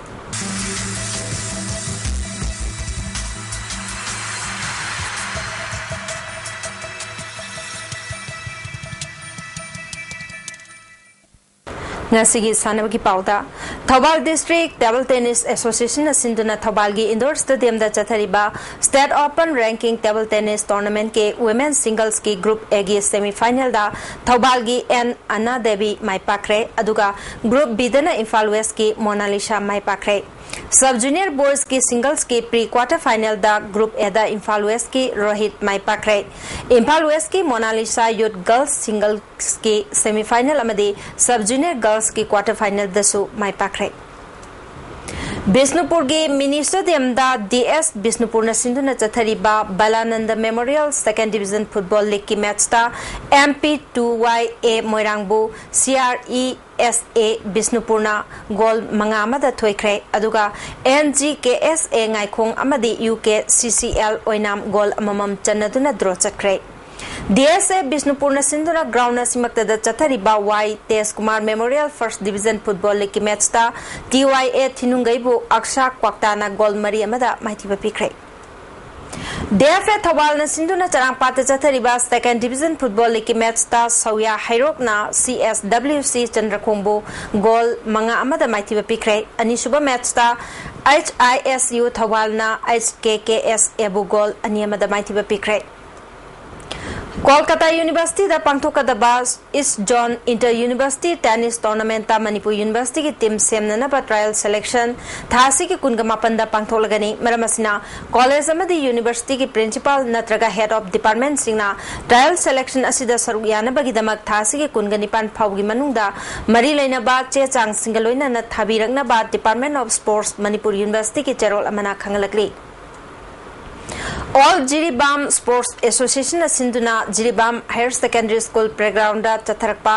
ꯉꯁꯤꯒꯤ ꯁꯥꯟꯅꯕꯒꯤ ꯄꯥꯎꯗ, Thoubal District Table Tennis Association ꯅ ꯁꯤꯟꯗꯨꯅ ꯊꯧꯕꯥꯜꯒꯤ indoor stadium ꯗ ꯆꯠꯊꯔꯤꯕ State Open Ranking Table Tennis Tournament ꯀꯤ women singles ꯀꯤ Group A ꯒꯤ semi final ꯗ ꯊꯧꯕꯥꯜꯒꯤ ꯑꯦꯟ ꯑꯅꯥ ꯗꯦꯕꯤ ꯃꯥꯏ ꯄꯥꯛꯈ꯭ꯔꯦ, ꯑꯗꯨꯒ Group B ꯗꯅ ꯏꯝꯐꯥꯜ West ꯀꯤ ꯃꯣꯅꯥꯂꯤꯁꯥ ꯃꯥꯏ ꯄꯥꯛꯈ꯭ꯔꯦ꯫ Sub Junior Boys ꯀꯤ singles ꯀꯤ pre quarter final the Group A the Imphal West ꯀꯤ ꯔꯣꯍꯤꯠ ꯃꯥꯏ ꯄꯥꯛꯈ꯭ꯔꯦ꯫ ꯏꯝꯐꯥꯜ West ꯀꯤ ꯃꯣꯅꯥꯂꯤꯁꯥ Youth Girls Singles ꯀꯤ semi final ꯑꯃꯗꯤ Sub Junior Girls ꯀꯤ quarter final ꯗꯁꯨ ꯃꯥꯏ ꯄꯥꯛꯈ꯭ꯔꯦ꯫ ꯕꯤꯁꯅꯨꯄꯨꯔꯒꯤ Mini Stadium ꯗ ꯗꯤ ꯑꯦꯁ ꯕꯤꯁꯅꯨꯄꯨꯔꯅ ꯁꯤꯟꯗꯨꯅ ꯆꯠꯊꯔꯤꯕ ꯕꯂꯥꯅꯟꯗ Memorial Second Division Football League ꯀꯤ match ꯇ ꯑꯦꯝ ꯄꯤ ꯇꯨ ꯋꯥꯏ ꯑꯦ ꯃꯣꯏꯔꯥꯡꯕꯨ ꯁꯤ ꯑꯥꯔ ꯏ ꯑꯦꯁ ꯑꯦ ꯕꯤꯁꯅꯨꯄꯨꯔꯅ ꯒꯣꯜ ꯃꯉꯥ ꯑꯃꯗ ꯊꯣꯏꯈ꯭ꯔꯦ, ꯑꯗꯨꯒ ꯑꯦꯟ ꯖꯤ ꯀꯦ ꯑꯦꯁ ꯑꯦ ꯉꯥꯏꯈꯣꯡ ꯑꯃꯗꯤ U K C C L ꯑꯣꯏꯅꯥꯝ ꯒꯣꯜ ꯑꯃꯃꯝ ꯆꯟꯅꯗꯨꯅ draw ꯆꯠꯈ꯭ꯔꯦ꯫ ꯗꯤ ꯑꯦꯁ ꯑꯦ ꯕꯤꯁꯅꯨꯄꯨꯔꯅ ꯁꯤꯟꯗꯨꯅ ground ꯑꯁꯤꯃꯛꯇꯗ ꯆꯠꯊꯔꯤꯕ ꯋꯥꯏ ꯇꯦꯖꯀꯨꯃꯥꯔ Memorial First Division Football League ꯀꯤ match ꯇ ꯇꯤ ꯋꯥꯏ ꯑꯦ ꯊꯤꯅꯨꯡꯒꯩꯕꯨ ꯑꯛꯁꯥ ꯀ꯭ꯋꯥꯛꯇꯥꯅ ꯒꯣꯜ ꯃꯔꯤ ꯑꯃꯗ ꯃꯥꯏꯊꯤꯕ ꯄꯤꯈ꯭ꯔꯦ꯫ ꯗꯤ ꯑꯦꯐ ꯑꯦ ꯊꯧꯕꯥꯜꯅ ꯁꯤꯟꯗꯨꯅ ꯆꯔꯥꯡꯄꯥꯠꯇ ꯆꯠꯊꯔꯤꯕ Second Division Football League ꯀꯤ match ꯇ ꯁꯧꯌꯥ ꯍꯩꯔꯣꯛꯅ ꯁꯤ ꯑꯦꯁ ꯗꯕ꯭ꯂꯤꯎ ꯁꯤ ꯆꯟꯗ꯭ꯔꯈꯣꯡꯕꯨ ꯒꯣꯜ ꯃꯉꯥ ꯑꯃꯗ ꯃꯥꯏꯊꯤꯕ ꯄꯤꯈ꯭ꯔꯦ꯫ ꯑꯅꯤꯁꯨꯕ match ꯇ ꯑꯩꯆ ꯑꯥꯏ ꯑꯦꯁ ꯌꯨ ꯊꯧꯕꯥꯜꯅ ꯑꯩꯆ ꯀꯦ ꯀꯦ ꯑꯦꯁ ꯑꯦꯕꯨ ꯒꯣꯜ ꯑꯅꯤ ꯑꯃꯗ ꯃꯥꯏꯊꯤꯕ ꯄꯤꯈ꯭ꯔꯦ꯫ ꯀꯣꯜꯀꯇꯥ ꯌꯨꯅꯤꯚꯔꯁꯤꯇꯤꯗ ꯄꯥꯡꯊꯣꯛꯀꯗꯕ east zone inter university tennis tournament Manipur ꯌꯨꯅꯤꯚꯔꯁꯤꯇꯤꯒꯤ ꯇꯤꯝ ꯁꯦꯝꯅꯅꯕ ꯇ꯭ꯔꯥꯌꯦꯜ ꯁꯦꯂꯦꯛꯁꯟ ꯊꯥ ꯑꯁꯤꯒꯤ ꯀꯨꯟꯒ ꯃꯥꯄꯟꯗ ꯄꯥꯡꯊꯣꯛꯂꯒꯅꯤ꯫ ꯃꯔꯝ ꯑꯁꯤꯅ, ꯀꯣꯂꯦꯖ ꯑꯃꯗꯤ ꯌꯨꯅꯤꯚꯔꯁꯤꯇꯤꯒꯤ ꯄ꯭ꯔꯤꯟꯁꯤꯄꯥꯜ ꯅꯠꯇ꯭ꯔꯒ ꯍꯦꯗ ꯑꯣꯐ ꯗꯤꯄꯥꯔꯠꯃꯦꯟꯁꯤꯡꯅ ꯇ꯭ꯔꯥꯌꯦꯜ ꯁꯦꯂꯦꯛꯁꯟ ꯑꯁꯤꯗ ꯁꯔꯨꯛ ꯌꯥꯅꯕꯒꯤꯗꯃꯛ ꯊꯥ ꯑꯁꯤꯒꯤ ꯀꯨꯟꯒ ꯅꯤꯄꯥꯟ ꯐꯥꯎꯒꯤ ꯃꯅꯨꯡꯗ ꯃꯔꯤ ꯂꯩꯅꯕ ꯆꯦ ꯆꯥꯡꯁꯤꯡꯒ ꯂꯣꯏꯅꯅ ꯊꯥꯕꯤꯔꯛꯅꯕ ꯗꯤꯄꯥꯔꯠꯃꯦꯟ ꯑꯣꯐ ꯁ꯭ꯄꯣꯔꯠꯁ ꯃꯅꯤꯄꯨꯔ ꯌꯨꯅꯤꯚꯔꯁꯤꯇꯤꯒꯤ ꯆꯦꯔꯣꯜ ꯑꯃꯅ ꯈꯪꯍꯜꯂꯛꯂꯤ꯫ ꯑꯣꯜ ꯖꯤꯔꯤꯕꯥꯝ ꯁ꯭ꯄꯣꯔꯠꯁ ꯑꯦꯁꯣꯁꯤꯌꯦꯁꯟꯅ ꯁꯤꯟꯗꯨꯅ Jiribam higher secondary school playground ꯆꯠꯊꯔꯛꯄ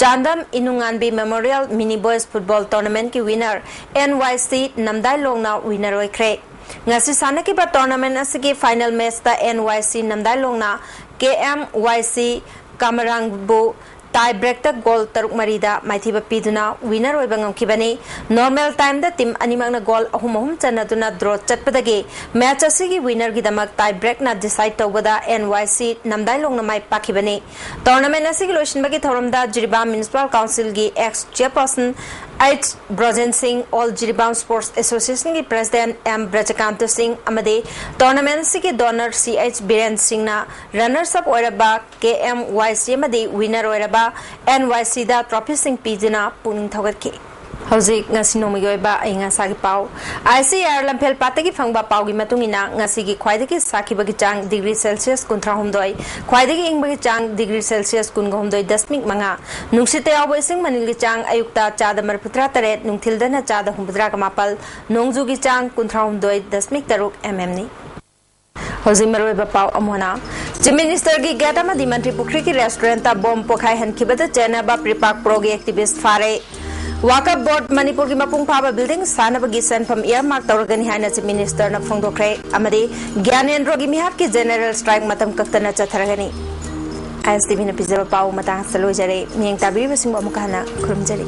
ꯆꯥꯟꯗꯝ ꯏꯅꯨꯡꯉꯥꯟꯕꯤ ꯃꯦꯃꯣꯔꯤꯌꯦꯜ ꯃꯤꯅꯤ ꯕꯣꯏꯁ ꯐꯨꯠꯕꯣꯜ ꯇꯣꯔꯅꯥꯃꯦꯟꯠꯀꯤ ꯋꯤꯅꯔ ꯑꯦꯟ ꯋꯥꯏ ꯁꯤ ꯅꯝꯗꯥꯏꯂꯣꯡꯅ ꯋꯤꯅꯔ ꯑꯣꯏꯈ꯭ꯔꯦ꯫ ꯉꯁꯤ ꯁꯥꯟꯅꯈꯤꯕ ꯇꯣꯔꯅꯥꯃꯦꯟꯠ ꯑꯁꯤꯒꯤ final ꯃꯦꯆꯇ and Y C ꯅꯝꯗꯥꯏꯂꯣꯡꯅ K M ꯋꯥꯏ ꯁꯤ ꯀꯃꯔꯥꯡꯕꯨ ꯇꯥꯏ ꯕ꯭ꯔꯦꯛꯇ ꯒꯣꯜ ꯇꯔꯨꯛ ꯃꯔꯤꯗ ꯃꯥꯏꯊꯤꯕ ꯄꯤꯗꯨꯅ ꯋꯤꯅꯔ ꯑꯣꯏꯕ ꯉꯝꯈꯤꯕꯅꯤ꯫ ꯅꯣꯔꯃꯦꯜ ꯇꯥꯏꯝꯗ ꯇꯤꯝ ꯑꯅꯤꯃꯛꯅ ꯒꯣꯜ ꯑꯍꯨꯝ ꯑꯍꯨꯝ ꯆꯟꯅꯗꯨꯅ ꯗ꯭ꯔꯣ ꯆꯠꯄꯗꯒꯤ ꯃꯦꯆ ꯑꯁꯤꯒꯤ ꯋꯤꯅꯔꯒꯤꯗꯃꯛ ꯇꯥꯏ ꯕ꯭ꯔꯦꯛꯅ ꯗꯤꯁꯥꯏꯗ ꯇꯧꯕꯗ and Y C ꯅꯝꯗꯥꯏꯂꯣꯡꯅ my ꯄꯥꯛꯈꯤꯕꯅꯤ꯫ Tournament ꯑꯁꯤꯒꯤ ꯂꯣꯏꯁꯤꯟꯕꯒꯤ ꯊꯧꯔꯝꯗ ꯖꯤꯔꯤꯕꯥꯝ ꯃ꯭ꯌꯨꯅꯤꯁꯤꯄꯥꯜ ꯀꯥꯎꯟꯁꯤꯜꯒꯤ ex chairperson H Brojen Singh, all Jiribam sports ꯑꯦꯁꯣꯁꯤꯌꯦꯁꯟꯒꯤ ꯄ꯭ꯔꯦꯁꯤꯗꯦꯟꯠ ꯑꯦꯝ ꯕ꯭ꯔꯖꯀꯥꯟꯇ ꯁꯤꯡ ꯑꯃꯗꯤ ꯇꯣꯔꯅꯥꯃꯦꯟꯠ ꯑꯁꯤꯒꯤ ꯗꯣꯅꯔ ꯁꯤ ꯑꯩꯆ ꯕꯤꯔꯦꯟ ꯁꯤꯡꯅ ꯔꯟꯅꯔꯁ ꯑꯞ ꯑꯣꯏꯔꯕ ꯀꯦ ꯑꯦꯝ ꯋꯥꯏ ꯁꯤ ꯑꯃꯗꯤ ꯋꯤꯅꯔ ꯑꯣꯏꯔꯕ ꯑꯦꯟ ꯋꯥꯏ ꯁꯤꯗ ꯇ꯭ꯔꯣꯐꯤꯁꯤꯡ ꯄꯤꯗꯨꯅ ꯄꯨꯛꯅꯤꯡ ꯊꯧꯒꯠꯈꯤ꯫ ꯍꯧꯖꯤꯛ ꯉꯁꯤ ꯅꯣꯡꯃꯒꯤ ꯑꯣꯏꯕ ꯑꯏꯪ ꯑꯁꯥꯒꯤ ꯄꯥꯎ꯫ ꯑꯥꯏ ꯁꯤ ꯑꯥꯔ ꯂꯝꯐꯦꯜ ꯄꯥꯠꯇꯒꯤ ꯐꯪꯕ ꯄꯥꯎꯒꯤ ꯃꯇꯨꯡ ꯏꯟꯅ, ꯉꯁꯤꯒꯤ ꯈ꯭ꯋꯥꯏꯗꯒꯤ ꯁꯥꯈꯤꯕꯒꯤ ꯆꯥꯡ ꯗꯤꯒ꯭ꯔꯤ ꯁꯦꯜꯁꯤꯌꯁ ꯀꯨꯟꯊ꯭ꯔꯥꯍꯨꯝꯗꯣꯏ, ꯈ꯭ꯋꯥꯏꯗꯒꯤ ꯏꯪꯕꯒꯤ ꯆꯥꯡ ꯗꯤꯒ꯭ꯔꯤ ꯁꯦꯜꯁꯤꯌꯁ ꯀꯨꯟꯒ ꯍꯨꯝꯗꯣꯏ ꯗꯁꯃꯤꯛ ꯃꯉꯥ, ꯅꯨꯡꯁꯤꯠꯇ ꯌꯥꯎꯕ ꯏꯁꯤꯡ ꯃꯅꯤꯜꯒꯤ ꯆꯥꯡ ꯑꯌꯨꯛꯇ ꯆꯥꯗ ꯃꯔꯤꯐꯨꯇꯔꯥ ꯇꯔꯦꯠ, ꯅꯨꯡꯊꯤꯜꯗꯅ ꯆꯥꯗ ꯍꯨꯝꯐꯨꯇꯔꯥꯒ ꯃꯥꯄꯜ, ꯅꯣꯡꯖꯨꯒꯤ ꯆꯥꯡ ꯀꯨꯟꯊ꯭ꯔꯥꯍꯨꯝꯗꯣꯏ ꯗꯁꯃꯤꯛ ꯇꯔꯨꯛ ꯑꯦꯝ ꯑꯦꯝꯅꯤ꯫ ꯍꯧꯖꯤꯛ ꯃꯔꯨꯑꯣꯏꯕ ꯄꯥꯎ ꯑꯃꯨꯛ ꯍꯟꯅ꯫ ꯆꯤꯐ ꯃꯤꯅꯤꯁꯇꯔꯒꯤ ꯒꯦꯠ ꯑꯃꯗꯤ ꯃꯟꯇ꯭ꯔꯤ ꯄꯨꯈ꯭ꯔꯤꯒꯤ ꯔꯦꯁꯇꯨꯔꯦꯟꯠꯇ ꯕꯣꯝ ꯄꯣꯈꯥꯏꯍꯟꯈꯤꯕꯗ ꯆꯦꯟꯅꯕ ꯄ꯭ꯔꯤꯄꯥꯛ ꯄ꯭ꯔꯣꯒꯤ ꯑꯦꯛꯇꯤꯚꯤꯁꯠ ꯐꯥꯔꯦ꯫ ꯋꯥꯀꯐ ꯕꯣꯔꯗ ꯃꯅꯤꯄꯨꯔꯒꯤ ꯃꯄꯨꯡ ꯐꯥꯕ ꯕꯤꯜꯗꯤꯡ ꯁꯥꯅꯕꯒꯤ ꯁꯦꯟꯐꯝ ꯏꯌꯥꯔꯃꯥꯔꯛ ꯇꯧꯔꯒꯅꯤ ꯍꯥꯏꯅ ꯆꯤꯐ ꯃꯤꯅꯤꯁꯇꯔꯅ ꯐꯣꯡꯗꯣꯛꯈ꯭ꯔꯦ꯫ ꯑꯃꯗꯤ ꯒ꯭ꯌꯥꯅꯦꯟꯗ꯭ꯔꯣꯒꯤ ꯃꯤꯍꯥꯠꯀꯤ ꯖꯦꯅꯦꯔꯦꯜ ꯁ꯭ꯇ꯭ꯔꯥꯏꯛ ꯃꯇꯝ ꯀꯛꯇꯅ ꯆꯠꯊꯔꯒꯅꯤ꯫ ꯑꯥꯏ ꯑꯦꯁ ꯇꯤ ꯚꯤꯅ ꯄꯤꯖꯕ ꯄꯥꯎ ꯃꯇꯥꯡ ꯑꯁꯤꯗ ꯂꯣꯏꯖꯔꯦ꯫ ꯃꯤꯠꯌꯦꯡ ꯇꯥꯕꯤꯔꯤꯕꯁꯤꯡꯕꯨ ꯑꯃꯨꯛꯀ ꯍꯟꯅ ꯈꯨꯔꯨꯝꯖꯔꯤ꯫